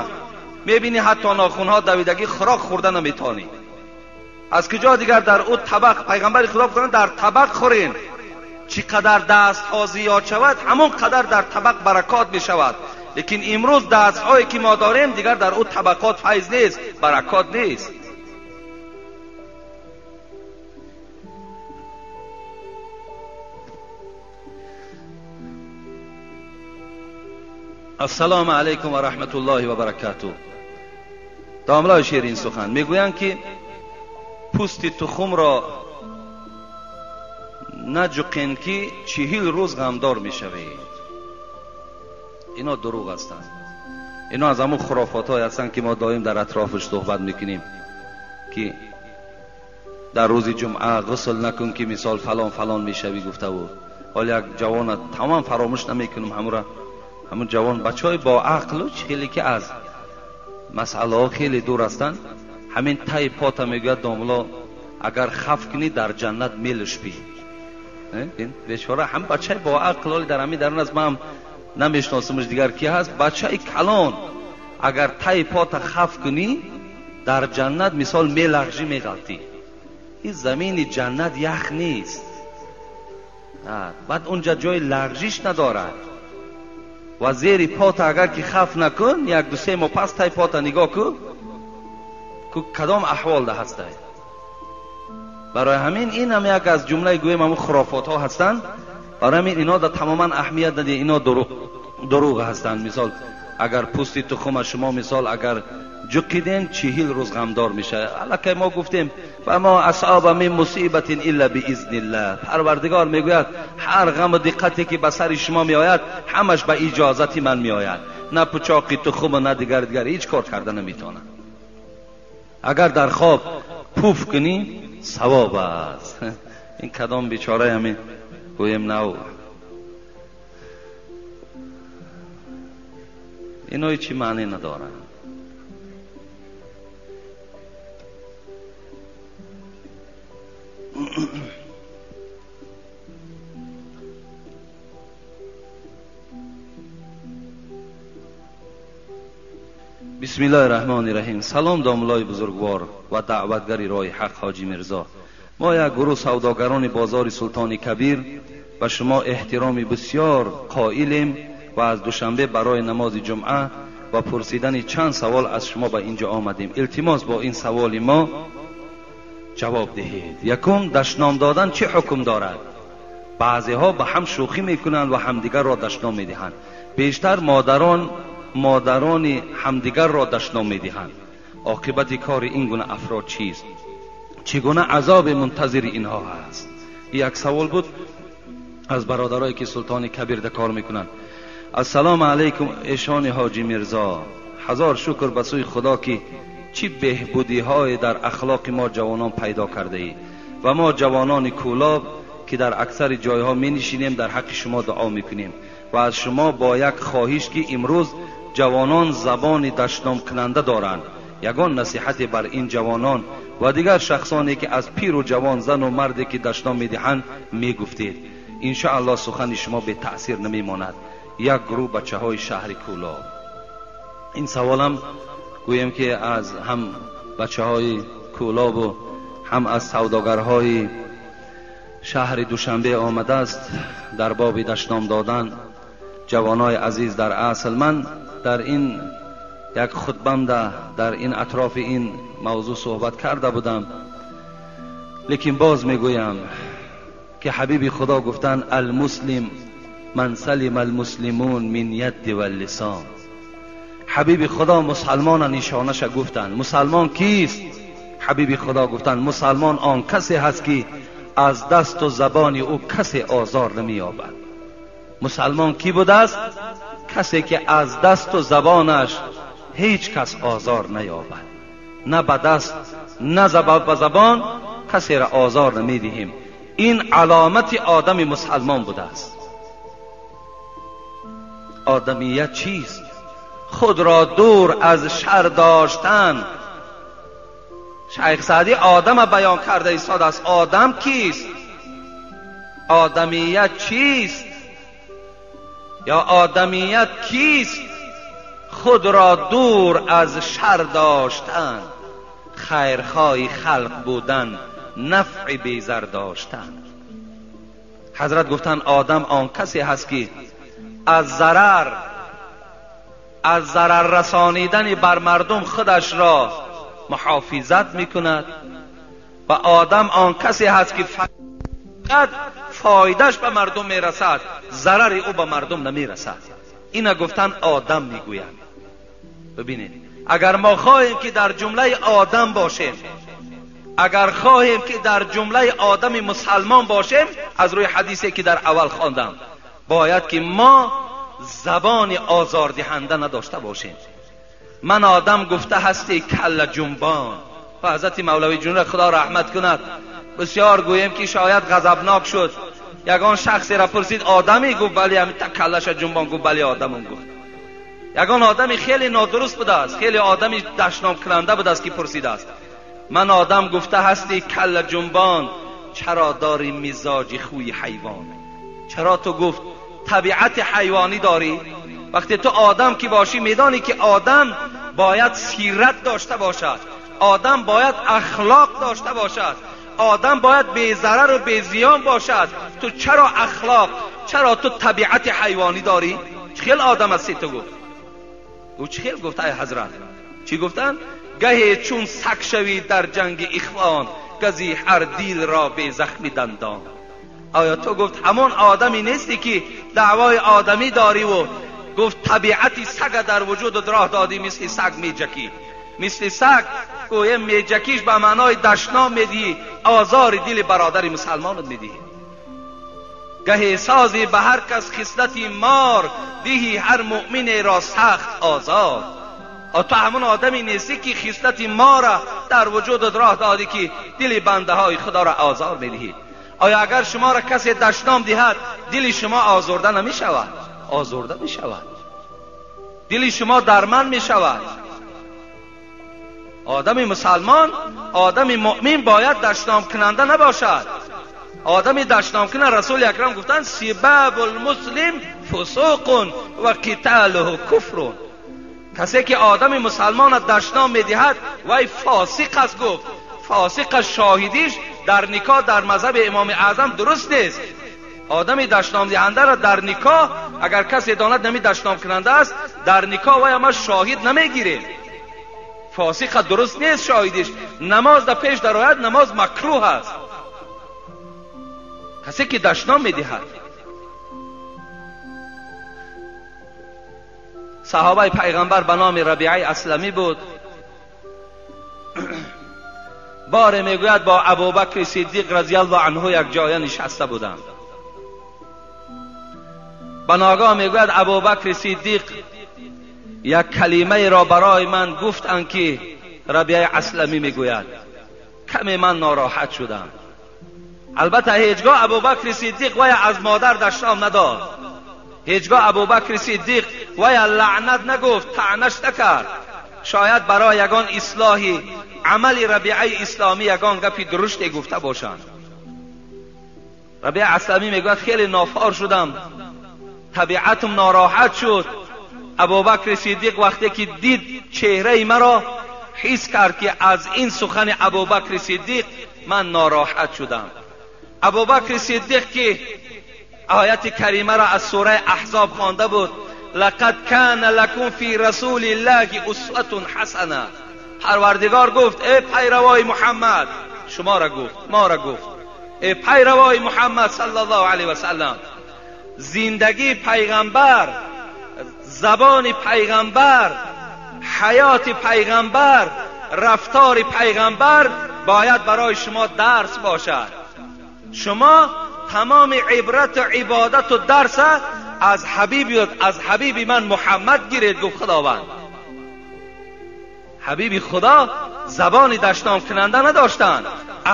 میبینی حتی ناخونها دویدگی، خوراک خورده نمیتونی. از کجا دیگر در او طبق پیغمبر خدا گفتن در طبق خورین. چی قدر دست ها زیاد شود همون قدر در طبق برکات می شود. لیکن امروز دست هایی که ما داریم دیگر در او طبقات فیض نیست، برکات نیست. السلام علیکم و رحمت الله و برکاته. داملای شیرین سخن میگویند که پوست تخم را نجقین که 40 روز غمدار میشوید. اینا دروغ هستند. اینا از همون خرافات های هستند که ما دائم در اطرافش صحبت میکنیم که در روز جمعه غسل نکن که مثال فلان فلان میشوی گفته بود. حالا یک جوان تمام فراموش نمیکنم، همون جوان بچه های با عقل و خیلی که از مسئله ها خیلی دور هستند، همین تای پاتا میگوید داملا اگر خف کنی در جنت میلشپی. این بیچاره هم بچه با عقل در همین درون از من هم نمیشناسمش دیگر کی هست، بچه کلان اگر تای پاتا خف کنی در جنت مثال میلغجی میغلطی. این زمین جنت یخ نیست، بعد اونجا جای لغزش ندارد و زیر پاتا اگر که خف نکن 1 2 3 ماه پس تای پاتا نگاه کن که کدام احوال ده هسته. برای همین این هم یک از جمله گویم همون خرافات ها هستند. برای همین اینا در تماما اهمیت ندید، اینا دروغ هستند. مثال اگر پوست تخم شما مثال اگر جقیدین 40 روز غمدار میشه. الکی ما گفتیم و ما اصاب من مصیبت الا باذن الله. پروردگار میگوید هر غم و دقتی که به سر شما میآید همش به اجازت من میآید، نه پچاقی تخم و نه دیگر هیچ کار کرده نمیتونه. اگر در خواب پوف کنی ثواب است. این کدام بیچاره همین گویم نه اینا چی معنی ندارن. بسم الله الرحمن الرحیم. سلام داملای بزرگوار و دعوتگر راه حق حاجی میرزا. ما یک گروه سوداگران بازار سلطان کبیر و شما احترام بسیار قائلیم و از دوشنبه برای نماز جمعه و پرسیدن چند سوال از شما به اینجا آمدیم. التماس با این سوال ما جواب دهید. یکم، دشنام دادن چه حکم دارد؟ بعضی ها به هم شوخی میکنند و همدیگر را دشنام میدهند. بیشتر مادران همدیگر را دشنام میدهند. عاقبت کار این گونه افراد چیست؟ چگونه عذاب منتظر اینها هست؟ یک سوال بود از برادرایی که سلطان کبیر ده کار میکنند. السلام علیکم ایشان حاجی میرزا. هزار شکر به سوی خدا که چی بهبودی های در اخلاق ما جوانان پیدا کرده ای و ما جوانان کولاب که در اکثر جایها می نشینیم در حق شما دعا میکنیم و از شما با یک خواهش که امروز جوانان زبان دشنام کننده دارند، یگان نصیحت بر این جوانان و دیگر شخصانی که از پیر و جوان، زن و مردی که دشنام میدهند میگفتید. انشاءالله سخن شما به تأثیر نمیماند. یک گروه بچه های شهر کولاب. این سوالم گویم که از هم بچه های کولاب و هم از سوداگرهای شهر دوشنبه آمده است در باب دشنام دادن. جوانای عزیز، در اصل من در این یک خطبم در این اطراف این موضوع صحبت کرده بودم، لیکن باز میگویم که حبیب خدا گفتن المسلم من سلم المسلمون من ید و اللسان. حبیب خدا مسلمان نشانش گفتن. مسلمان کیست؟ حبیب خدا گفتن مسلمان آن کسی هست که از دست و زبان او کسی آزار نمییابد. مسلمان کی بوده است؟ کسی که از دست و زبانش هیچ کس آزار نیابد، نه به دست نه به زبان کسی را آزار نمیدهیم. این علامت آدم مسلمان بوده است. آدمیت چیست؟ خود را دور از شر داشتن. شیخ سعدی آدم بیان کرده ایستاد است. آدم کیست؟ آدمیت چیست؟ یا آدمیت کیست؟ خود را دور از شر داشتن، خیرخواه خلق بودن، نفع بیزر داشتن. ҳазрат гуфтанд одам он касе ҳаст ки аз зарар расонидани бар мардум худаш ро муҳофизат мекунад ва одам он касе ҳаст ки фақат фоидаш ба мардум мерасад, зарари ӯ ба мардум намерасад. Ина гуфтан одам мегӯянд. Бибинед, агар мо хоҳем ки дар ҷумлаи одам бошем, агар хоҳем ки дар ҷумлаи одами мусалмон бошем, аз рӯи ҳадисе ки дар аввал хондам, бояд ки мо забони озордиҳанда надошта бошем. Ман одам гуфта ҳасти калла ҷунбон. Ва ҳазрати мавлавӣ ҷунра худо раҳмат кунад, бисёр гӯем ки шояд ғазабнок шуд. Ягон шахсеро пурсид одамӣ? Гуфт бале. Ҳамин та каллаша ҷунбон, гуфт бале одамам. Гуфт ягон одами хеле нодуруст будааст, хеле одами дашномкунанда будааст ки пурсидааст ман одам гуфта ҳасти калла ҷунбон, чаро дори мизоҷи хӯи ҳайвон? Чаро ту гуфт табиати ҳайвонӣ дорӣ? Вақте ту одам ки бошӣ медонӣ ки одам бояд сират дошта бошад, одам бояд ахлоқ дошта бошад, одам бояд безарару безиён бошад. Ту чаро ахлоқ, чаро ту табиати ҳайвонӣ дорӣ? Чӣ хел одам ҳастӣ ту? Гуфт ӯ чӣ хел гуфт ай ҳазрат? Чӣ гуфтанд? Гаҳе чун саг шавӣ дар ҷанги ихвон, гази ҳар дил ро безахми дандон. Оё ту гуфт ҳамон одами нестӣ ки даъвои одамӣ дорӣ ва гуфт табиати сага дар вуҷудат роҳ додӣ, мисли саг меҷакӣ, мисли саг гӯя меҷакиш ба маънои дашном медиҳӣ, озори дили бародари мусалмонат медиҳӣ. Гаҳе созӣ ба ҳар кас хислати мор, диҳӣ ҳар муъминеро сахт озор. Ту ҳамон одами нестӣ ки хислати мора дар вуҷудат роҳ додӣ ки дили бандаҳои худоро озор медиҳӣ. Оё агар шуморо касе дашном диҳад, дили шумо озурда намешавад? Озурда мешавад. Дили шумо дарманд мешавад. Одами мусалмон, одами муъмин бояд дашномкунанда набошад. Одами дашномкунанда, расули акрам гуфтанд сибабул муслим фусуқун ва қиталуҳу куфрун. Касе ки одами мусалмонро дашном медиҳад вай фосиқ аст. Гуфт фосиқ аст, шоҳидиш дар никоҳ дар мазҳаби имоми аъзам дуруст нест. Одами дашномдиҳандаро дар никоҳ агар касе донад нами дашномкунанда аст, дар никоҳ вай ама шоҳид намегирем. Фосиқа дуруст нест шоҳидиш. Намоз дар пеш дарояд, намоз макрӯҳ аст. Касе ки дашном медиҳад. Саҳобаи пайғамбар ба номи Рабиаи Асламӣ буд. Боре мегӯяд бо Абубакри Сиддиқ разияллоҳу анҳу як ҷоя нишаста будам. Ба ногоҳ мегӯяд Абубакри Сиддиқ як калимаеро барои ман гуфтанд ки Рабиаи Асламӣ мегӯяд каме ман нороҳат шудам. Албатта ҳеҷгоҳ Абубакри Сиддиқ вая аз модар дашном надод, ҳеҷгоҳ Абубакри Сиддиқ вая лаънат нагуфт, таънаш накард. Шояд барои ягон ислоҳи амали Рабиаи исломӣ ягон гапи дуруште гуфта бошанд. Рабиаи Асламӣ мегӯяд хеле нофор шудам, табиатам нороҳат шуд. Абубакри Сиддиқ вақте ки дид чеҳраи маро, ҳис кард ки аз ин сухани Абубакри Сиддиқ ман нороҳат шудам. Абубакри Сиддиқ ки ояти каримаро аз сураи Аҳзоб хонда буд, лақад кана лакум фи расулиллаҳи усватун ҳасана. Парвардигор гуфт эй пайравои Муҳаммад, шуморо гуфт, моро гуфт, эй пайравои Муҳаммад саллаллоҳу алайҳи васаллам, зиндагии пайғамбар, забони пайғамбар, ҳаёти пайғамбар, рафтори пайғамбар бояд барои шумо дарс бошад. Шумо тамоми ибрату ибодату дарса аз ҳабиби, аз ҳабиби ман Муҳаммад гиред, гуфт Худованд. Ҳабиби Худо забони дашномкунанда надоштанд,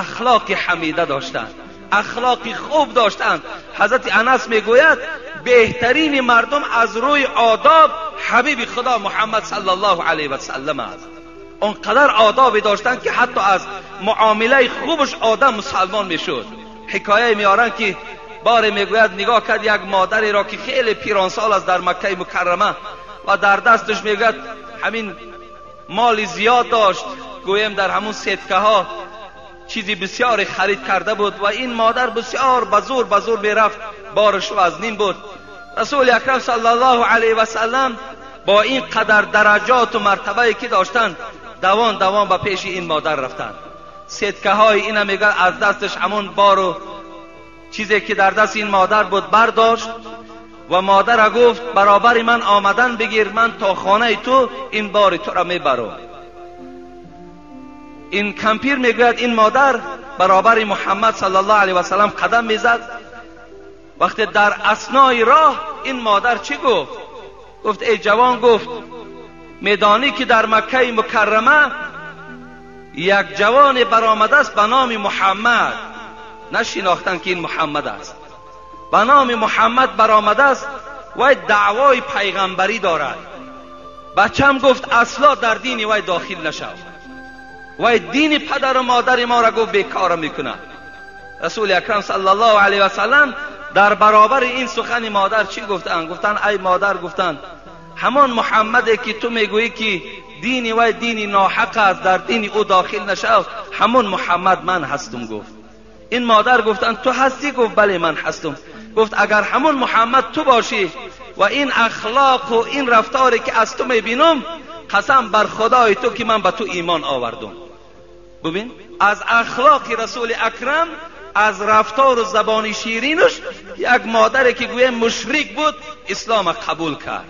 ахлоқи ҳамида доштанд, ахлоқи хуб доштанд. Ҳазрати Анас мегӯяд беҳтарини мардум аз рӯи одоб ҳабиби Худо Муҳаммад саллаллоҳу алайҳи васаллам аст. Он қадар одобе доштанд ки ҳатто аз муомилаи хубаш одам мусалмон мешуд. Ҳикояе меоранд ки боре мегӯяд нигоҳ кард як модареро ки хеле пиронсол аст дар Маккаи Мукаррама ва дар дасташ мегӯяд ҳамин моли зиёд дошт, гӯем дар ҳамун сеткаҳо چیزی بسیار خرید کرده بود و این مادر بسیار به زور میرفت، بارش وزنین بود. رسول اکرم صلی الله علیه و سلم با این قدر درجات و مرتبه که داشتند دوان دوان به پیش این مادر رفتند. سدکه های اینا میگه از دستش همون بار و چیزی که در دست این مادر بود برداشت و مادر گفت برابر من آمدن بگیر، من تا خانه تو این بار تو را میبرم. این کمپیر میگوید این مادر برابر محمد صلی الله علیه و سلم قدم میزد. وقتی در اثنای راه این مادر چی گفت؟ گفت ای جوان، گفت میدانی که در مکه مکرمه یک جوان برآمده است به نام محمد. نشناختن که این محمد است. به نام محمد برآمده است وی دعوای پیغمبری دارد. بچم گفت اصلا در دین وی داخل نشو، وی دین پدر و مادر ما را گفت بیکار میکند. رسول اکرم صلی الله علیه و سلم در برابر این سخن مادر چی گفتن؟ گفتن ای مادر، گفتن همان محمد که تو میگویی که دین وی دین ناحق است، در دین او داخل نشو، همون محمد من هستم. گفت این مادر گفتن تو هستی؟ گفت بله من هستم. گفت اگر همون محمد تو باشی و این اخلاق و این رفتاری که از تو میبینم، قسم بر خدای تو که من به تو ایمان آوردم. ببین از اخلاق رسول اکرم، از رفتار و زبان شیرینش، یک مادری که گویه مشرک بود اسلام قبول کرد.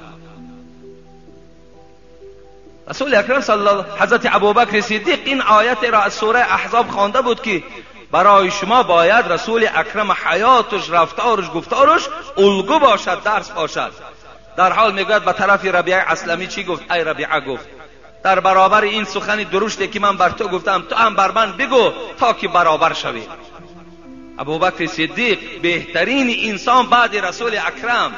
رسول اکرم صلی الله، حضرت ابوبکر صدیق این آیت را از سوره احزاب خوانده بود که برای شما باید رسول اکرم حیاتش، رفتارش، گفتارش الگو باشد، درس باشد. در حال میگوید به طرف ربیعه اسلمی چی گفت؟ ای ربیعه، گفت در برابر این سخن درشتی که من بر تو گفتم، تو هم بر من بگو تا که برابر شوی. ابوبکر صدیق بهترین انسان بعد رسول اکرم،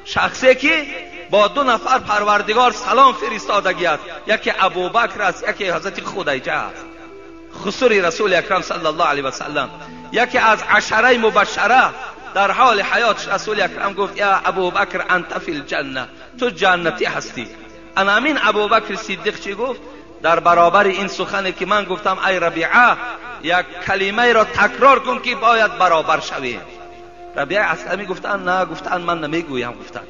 شخصی که با دو نفر پروردگار سلام فرستادگی است، یکی ابوبکر است، یکی حضرت خدیجه است، خسر رسول اکرم صلی الله علیه و سلم، یکی از عشره مبشره. در حال حیاتش رسول اکرم گفت یا ابوبکر انت فی الجنه، تو جنتی هستی. انا امین ابوبکر صدیق چی گفت؟ در برابر این سخنی که من گفتم ای ربیعه، یک کلمه را تکرار کن که باید برابر شویم. ربیعه اسلمی گفتن نه، گفتن من نمیگویم. گفتن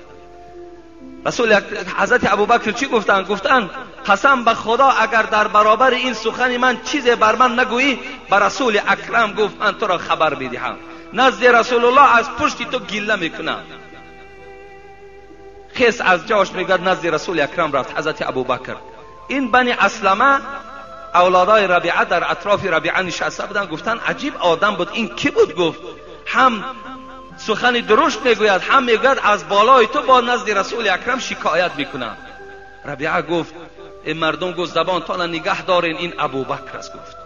رسول حضرت ابوبکر چی گفتن؟ گفتن قسم به خدا اگر در برابر این سخن من چیز بر من نگویی، به رسول اکرم گفت من تو را خبر میدهم، نزد رسول الله از پشت تو گله میکنم. خیس از جاش میگد نزد رسول اکرم رفت حضرت ابوبکر. این بنی اسلمه اولادای ربیعه در اطراف ربیعه نشسته بودن، گفتن عجیب آدم بود، این کی بود؟ گفت هم سخن درشت میگوید، هم میگوید از بالای تو با نزد رسول اکرم شکایت میکنم. ربیعه گفت این مردم، گفت زبان تان نگه دارین، این ابوبکر است. گفت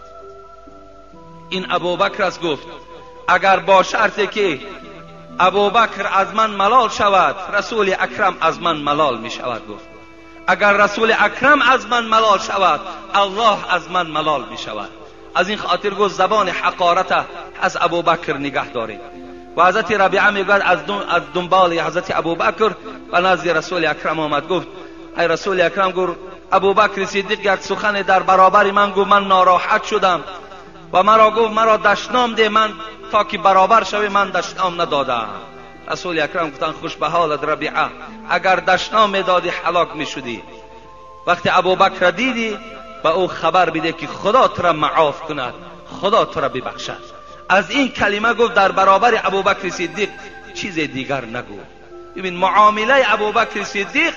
این ابوبکر است. گفت اگر با شرطی که ابوبکر از من ملال شود، رسول اکرم از من ملال می شود. گفت اگر رسول اکرم از من ملال شود، الله از من ملال می شود. از این خاطر گفت زبان حقارت از ابوبکر نگه دارید. و حضرت ربیعه میگوید از دنبال حضرت ابوبکر و نزد رسول اکرم آمد. گفت ای رسول اکرم، گفت ابوبکر صدیق یک سخن در برابر من گفت، من ناراحت شدم و مرا گفت مرا دشنام ده، من تا که برابر شوی من دشنام ندادم. رسول اکرم گفتن خوش به حالت ربیعه، اگر دشنام میدادی هلاک میشدی. وقتی ابوبکر دیدی به او خبر بده که خدا تو را معاف کند، خدا تو را ببخشد. از این کلمه گفت در برابر ابوبکر صدیق چیز دیگر نگو. ببین معامله ابوبکر صدیق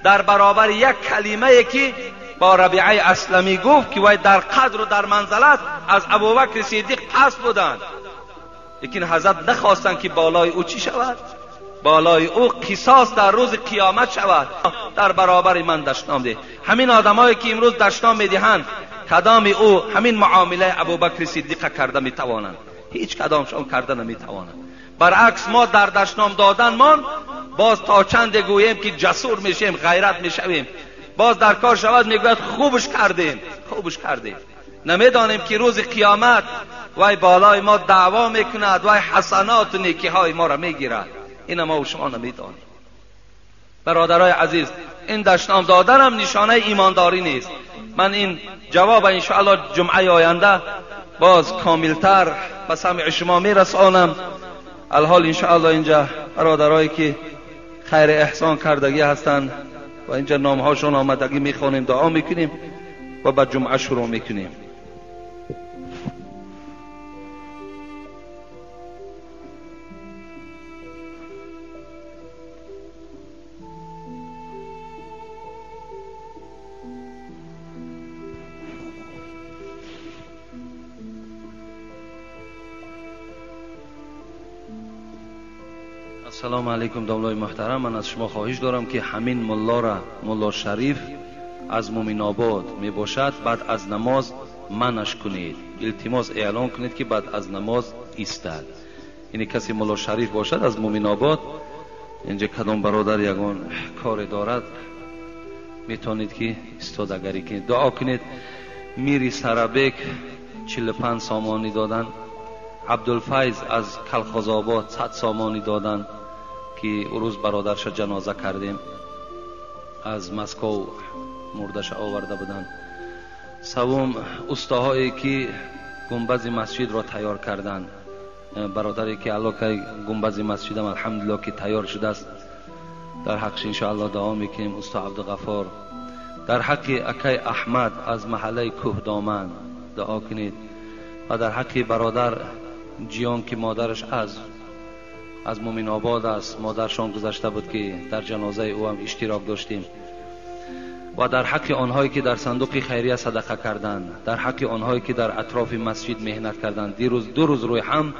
در برابر یک کلمه که با ربیعه اسلمی گفت که وی در قدر و در منزلت از ابوبکر صدیق پس بودند، لیکن حضرت نخواستند که بالای او چی شود؟ بالای او قصاص در روز قیامت شود. در برابر من دشنام ده. همین آدمایی که امروز دشنام میدهند، کدام او همین معامله ابوبکر صدیق کرده میتوانند؟ هیچ کدامشان کرده نمیتوانند. برعکس ما در دشنام دادن مان باز تا چند گوییم که جسور میشیم، غیرت میشویم، باز در کار شود میگوید خوبش کردیم، خوبش کردیم. نمیدانیم که روز قیامت وای بالای ما دعوا میکند، وای حسنات و نیکی های ما را میگیرد. این ما و شما نمیدانیم. برادرای عزیز، این دشنام دادن هم نشانه ایمانداری نیست. من این جواب انشاءالله جمعه آینده باز کاملتر به سمع شما میرسانم. الحال انشاءالله اینجا برادرایی که خیر احسان کردگی هستند و اینجا نامهاشون آمدگی میخوانیم، دعا میکنیم و بعد جمعه شروع میکنیم. السلام علیکم داملای محترم، من از شما خواهش دارم که همین ملا را، ملا شریف از مومن آباد می باشد، بعد از نماز منش کنید، التماس اعلان کنید که بعد از نماز ایستد. یعنی کسی ملا شریف باشد از مومن آباد، اینجا کدام برادر یگان کار دارد میتونید که استادگری کنید، دعا کنید. میری سرابک 45 سامانی دادن، عبدالفیض از کلخازآباد 100 سامانی دادن که او روز برادرش جنازه کردیم، از مسکو مردش آورده بودن. سوم استاهایی که گنبز مسجد را تیار کردن، برادری که علاقه گنبز مسجد هم الحمدلله که تیار شده است، در حقش انشاءالله دعا میکنیم. استا عبدالغفار، در حق اکای احمد از محله کوه دامن دعا کنید و در حق برادر جیان که مادرش از مومن آباد است، مادرشان گذشته بود که در جنازه او هم اشتراک داشتیم. و در حق آنهایی که در صندوق خیریه صدقه کردند، در حق آنهایی که در اطراف مسجد مهنت کردند، دیروز دو روز روی هم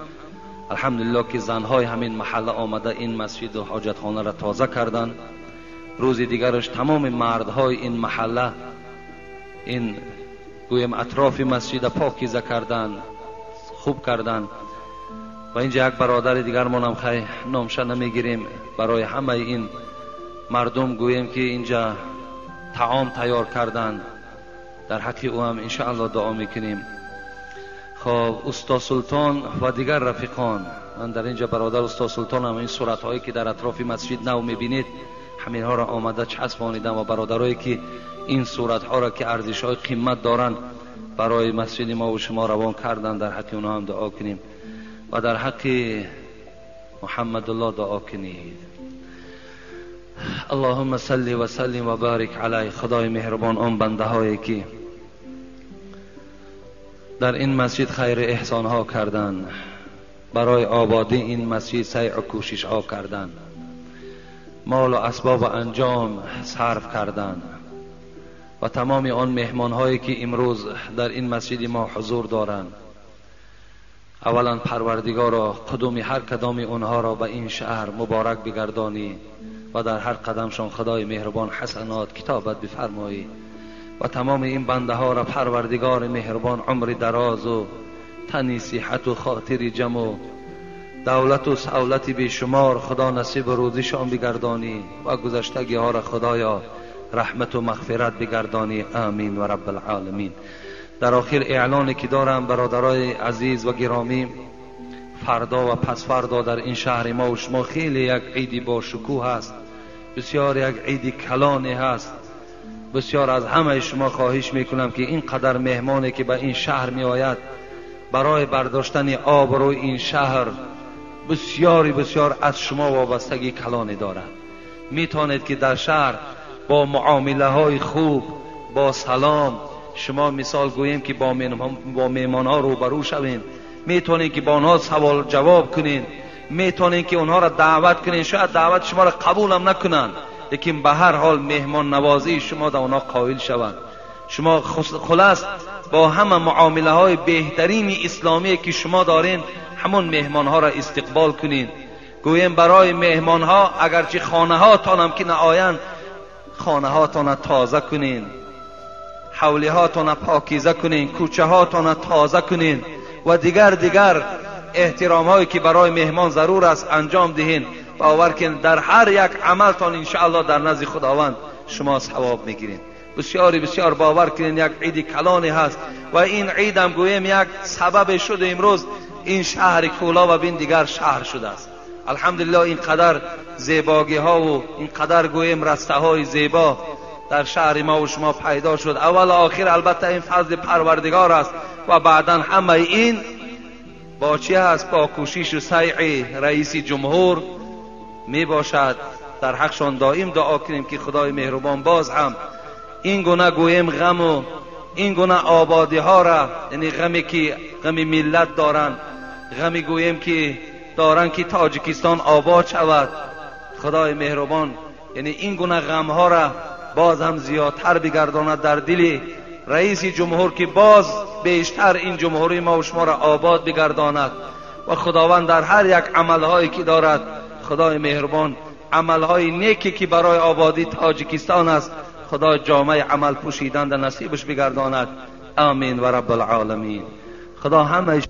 الحمدلله که زنهای همین محله آمده این مسجد و حاجتخانه را تازه کردند. روز دیگرش تمام مردهای این محله این گویم اطراف مسجد پاکیزه کردند، خوب کردند. و اینجا یک برادر دیگر مانم خی نامشه نمیگیریم، برای همه این مردم گوییم که اینجا طعام تیار کردند، در حق او هم انشاءالله دعا میکنیم. خب استاد سلطان و دیگر رفیقان، من در اینجا برادر استاد سلطان هم این صورت هایی که در اطراف مسجد نو میبینید همین ها را آمده چسبانیدن و برادرایی که این صورت ها را که ارزش های قیمت دارند برای مسجد ما و شما روان کردن، در حق اونها هم دعا کنیم و در حق محمد الله دعا کنید. اللهم صل و سلم و بارک علی. خدای مهربان آن بنده هایی که در این مسجد خیر احسان ها کردن، برای آبادی این مسجد سعی و کوشش ها کردن، مال و اسباب و انجام صرف کردن و تمام آن مهمان هایی که امروز در این مسجد ما حضور دارند، اولا پروردگارا قدوم هر کدام اونها را به این شهر مبارک بگردانی و در هر قدمشان خدای مهربان حسنات کتابت بفرمایی و تمام این بنده ها را پروردگار مهربان عمر دراز و تنی صحت و خاطر جمع و دولت و سولت بیشمار خدا نصیب روزیشان بگردانی و گذشتگی ها را خدایا رحمت و مغفرت بگردانی. آمین و رب العالمین. در آخر اعلانی که دارم برادرای عزیز و گرامی، فردا و پس فردا در این شهر ما و شما خیلی یک عیدی با شکوه هست، بسیار یک عیدی کلانی هست. بسیار از همه شما خواهش میکنم که این قدر مهمانی که به این شهر می آید برای برداشتن آبروی این شهر بسیاری بسیار از شما وابستگی کلانی دارد. میتونید که در شهر با معامله های خوب، با سلام، شما مثال گوییم که با مهمان ها روبرو شوین، میتونید که با آنها سوال جواب کنین، میتونید که اونها را دعوت کنین، شاید دعوت شما را قبول هم نکنن، لیکن به هر حال مهمان نوازی شما در آنها قائل شوند. شما خلاص با همه معامله های بهترین اسلامی که شما دارین همون مهمان ها را استقبال کنین. گوییم برای مهمان ها اگرچه خانه ها تانم که نآیند، خانه ها تانه تازه کنین، حولی ها تانه پاکیزه کنین، کوچه ها تانه تازه کنین و دیگر احترام هایی که برای مهمان ضرور است انجام دهین. باور کن در هر یک عملتان انشاءالله در نزد خداوند شما ثواب میگیرین. بسیاری بسیار باور کنین یک عید کلانی هست و این عید هم گوییم یک سبب شده امروز این شهر کولا و بین دیگر شهر شده است. الحمدلله اینقدر زیباگی ها و اینقدر گوییم رسته های زیبا در شهر ما و شما پیدا شد. اول و آخر البته این فضل پروردگار است و بعدا همه این با چی هست؟ با کوشش و سعی رئیس جمهور می باشد. در حقشان دائم دعا کنیم که خدای مهربان باز هم این گونه گوییم غم و این گونه آبادی ها را، یعنی غمی که غم ملت دارند، غمی گوییم که دارند که تاجیکستان آباد شود، خدای مهربان یعنی این گونه غم ها را باز هم زیادتر بگرداند در دل رئیس جمهور که باز بیشتر این جمهوری ما و شما را آباد بگرداند. و خداوند در هر یک عملهایی که دارد، خدای مهربان عملهای نیکی که برای آبادی تاجیکستان است، خدا جامعه عمل پوشیدن در نصیبش بگرداند. آمین و رب العالمین. خدا همه